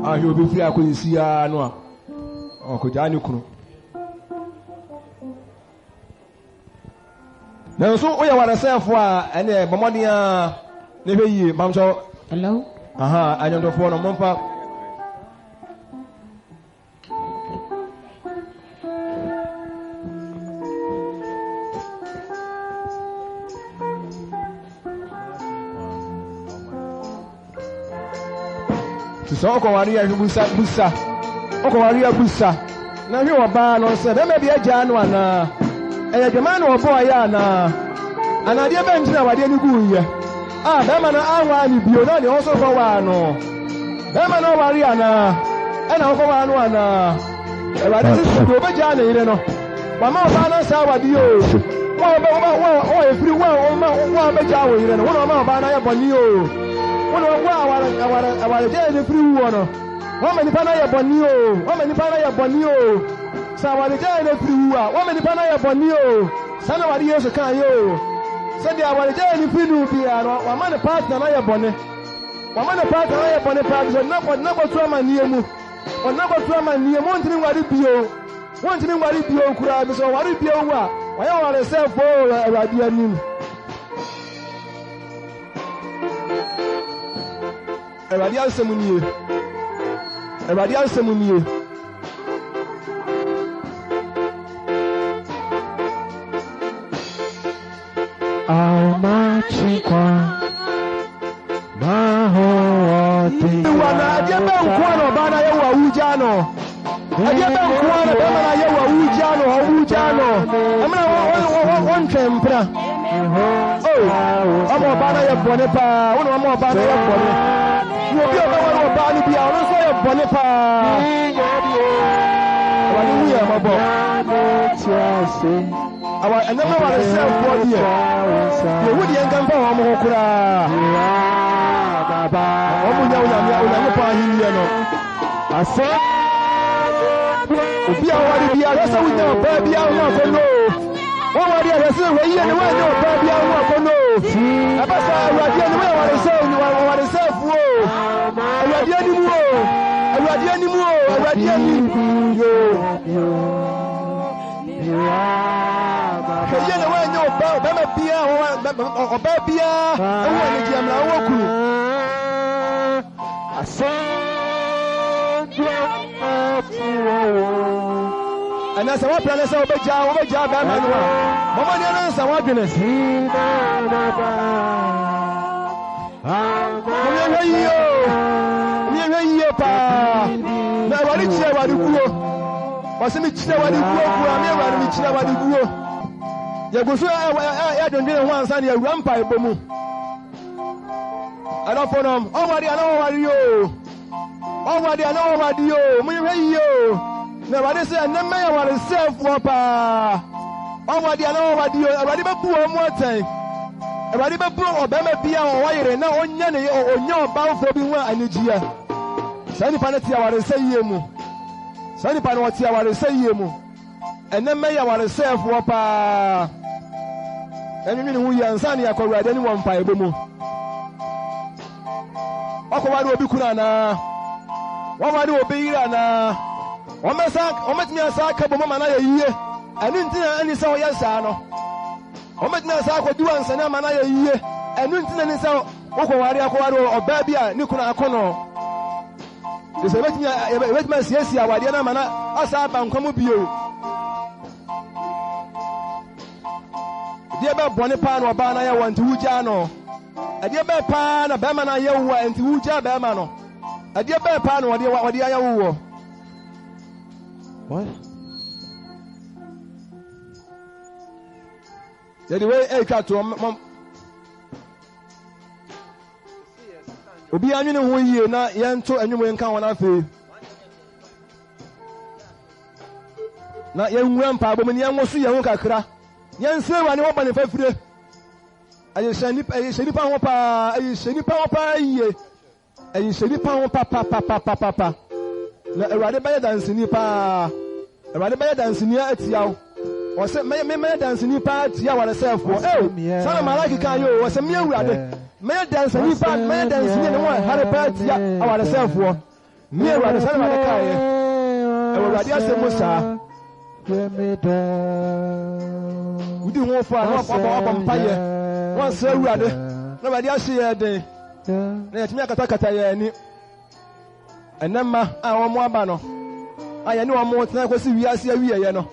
Speaker 1: Ahwɛ obi firi akɔyɛsi ara no a, ɔkɔgyaa ne kunu. Nanso woyɛ waresɛefo a, ɛneɛ bɔ mmɔden ara na hwɛ yie. Mpamkyɛw.
Speaker 2: Hello.
Speaker 1: Aha, anwontofoɔ no, momfa. Nti sɛ ɔkɔware a, hwɛ busa, busa. Ɔkɔware a, busa. Na hwɛ ɔbaa no sɛ bɛrima bi agyaa no anaa? Ɛyɛ adwaman na ɔbɔeɛ anaa? Anaa adeɛ bɛn nti na awadeɛ no guiɛ? A bɛrima no anwaa no bio na deɛ ɔso kɔwaa no. Bɛrima no ɔware anaa? Ɛna wokɔwaa no anaa? Awurade se sɛ deɛ ɔbɛgyaa ne yere no, Wama ɔbaa no asan awadeɛ oo. Wo a wobɛ wobɛ wo a wo a efiri wo a woma wo a wobɛgyaa wo yere no, wo na wama ɔbaa no ayɛ bɔne oo. Wo na wo a aware aware awaregyaeɛ no firi woɔ no, wama nipa no ayɛ bɔne oo. Wama nipa no ayɛ bɔne oo. Sɛ awaregyaeɛ no firi wo a, wama nipa no ayɛ bɔne oo. Saa na Awurade Yesu kaeɛ oo. Sɛ deɛ awaregyaeɛ no firi no biara no, wama ne partner no ayɛ bɔne. Wama ne partner no ayɛ bɔne paa, efisɛ ɔde no ɔde no akɔto amanneɛ mu. Ɔde no akɔto amanneɛ mu, ɔntumi nware bio. Wontumi nware bio koraa, efisɛ ɔware bio a, wayɛ ɔwaresɛefo wɔ Awurade anim. Awurade asɛm nie. Awurade asɛm nie. Wa na ɛdeɛ bɛ nko ara na ɔbaa no ayɛ wo a wogyaa no? Ɛdeɛ bɛ nko ara na bɛrima no ayɛ wo a wogyaa no? Wogyaa no? Ɛmena wɔntwɛn mpena. O, ɔma ɔbaa no ayɛ bɔne paa. Wo na ɔma ɔbaa no ayɛ bɔne. Na obi a ɔbɛware ɔbaa no bi a, ɔno nso ayɛ bɔne paa. Awurade hu yɛn mmɔbɔ. Awa ɛnam awaresɛefoɔ deɛ, yɛhu deɛ nka mfa wɔn ho koraa. Wɔn nyɛ Onyame Onyankopɔn ahennie no. Obi a ɔware biara, hwɛ sɛ wonya ɔbaa biara ho akɔnnɔ o. Wɔware a hwɛ sɛ wɔyie ne woanyɛ ɔbaa biara ho akɔnnɔ o. Ɛba saa Awurade anim woyɛ awaresɛefoɔ o. Awurade anim o. Awurade anim o. Awurade anim. Yoo. Hwɛ yie na woanyɛ ɔbaa ɔbarima biara ɔbaa biara ho anigyeɛ mmerɛ wowɔ kunu. Ɛnɛ sɛ woapra ne sɛ wobɛgyaa wobɛgyaa bɛrima no a, bɔ mmɔden no nsa w'adwene. Monyɛhwɛ yie o, monyɛhwɛ yie paa. Na Awurade kyerɛ Awurade guo. Ɔsɛ mekyerɛ Awurade guo guo a, me Awurade mekyerɛ Awurade guo. Yɛgu so yɛdwendwene ho ansa na yɛawura mpaebɔ mu. Adɔfo nom, ɔware a na wɔware o. Ɔware a na wɔware o. Monyɛhwɛ yie o. Na Awurade sɛ ɛnnɛ mɛyɛ awaresɛefoɔ paa. Ɔware a na wɔware o. Awurade bɛbu wɔn mu atɛn. Awurade bɛbu ɔbarima bi a ɔwɔ yere na ɔnya ne ɔnya ɔbaa foforɔ bi ho anigyeɛ. Saa nipa no te awaresɛeɛ mu. Saa nipa no ɔte awaresɛeɛ mu. Ɛnnɛ mɛyɛ awaresɛefoɔ paa. Yɛnwene ho yie ansa na yɛakɔ Awurade anim wɔ mpaebɔ mu. Wakɔware obi kunu anaa? Waware obi yere anaa? Wɔbɛsa wɔbɛtumi asa aka bom ama no ayɛ yie. Ɛno nti na ɛne sɛ ɔyɛ saa no. Wɔbɛtumi asa akɔdi wansane ama no ayɛ yie. Ɛno nti na ɛne sɛ wokɔware akɔware ɔbaa bi a ne kunu ako no. Te sɛ yɛbɛtumi yɛbɛtumi asiesie awadeɛ no ama no asa aba nkwa mu bio. Ɛdeɛ bɛɛ bɔne paa na ɔbaa no ayɛ wɔ nti wogyaa no? Ɛdeɛ bɛɛ paa na bɛrima no ayɛ wo a nti wogyaa bɛrima no? Ɛdeɛ bɛɛ paa na ɔde ɔde ayɛ wo wɔ? What? Yɛde wei ɛretwa toɔ mɔ obiara nwene ho yie na yɛnto anwom nka wɔn afei. Na yɛnwura mpaebɔ mu na yɛnwoso yɛn ho kakra. Yɛnsrɛ Awurade hɔ bɔne fafire. Ɛyɛ hyɛ nipa, ɛyɛ hyɛ nipa ho paa, ɛyɛ hyɛ nipa ho paa yie. Ɛnhyɛ nipa ho papapapapapa. Na Awurade bɛyɛ danseni paa. Awurade bɛyɛ danseni atia wo. Ɔsɛ mɛyɛ me mɛyɛ danseni paa atia awaresɛefoɔ. Ee, saa na Malaki kaa yɛ o. Ɔsɛ me Awurade mɛyɛ danseni paa, mɛyɛ danseni a ne ho ɛhare paa atia awaresɛefoɔ. Me Awurade, saa na Awurade kaa yɛ. Ɛwɔ Awurade asɛm mu saa. Wodi ho fɔ a na wabɔ wabɔ mpaeɛ na wansrɛ Awurade na Awurade ahyɛ yɛn den na yɛatumi akatakata yɛn ani. Ɛnɛ mma a wɔn aba no a yɛne wɔn tena kɔsi wiase awieɛ no.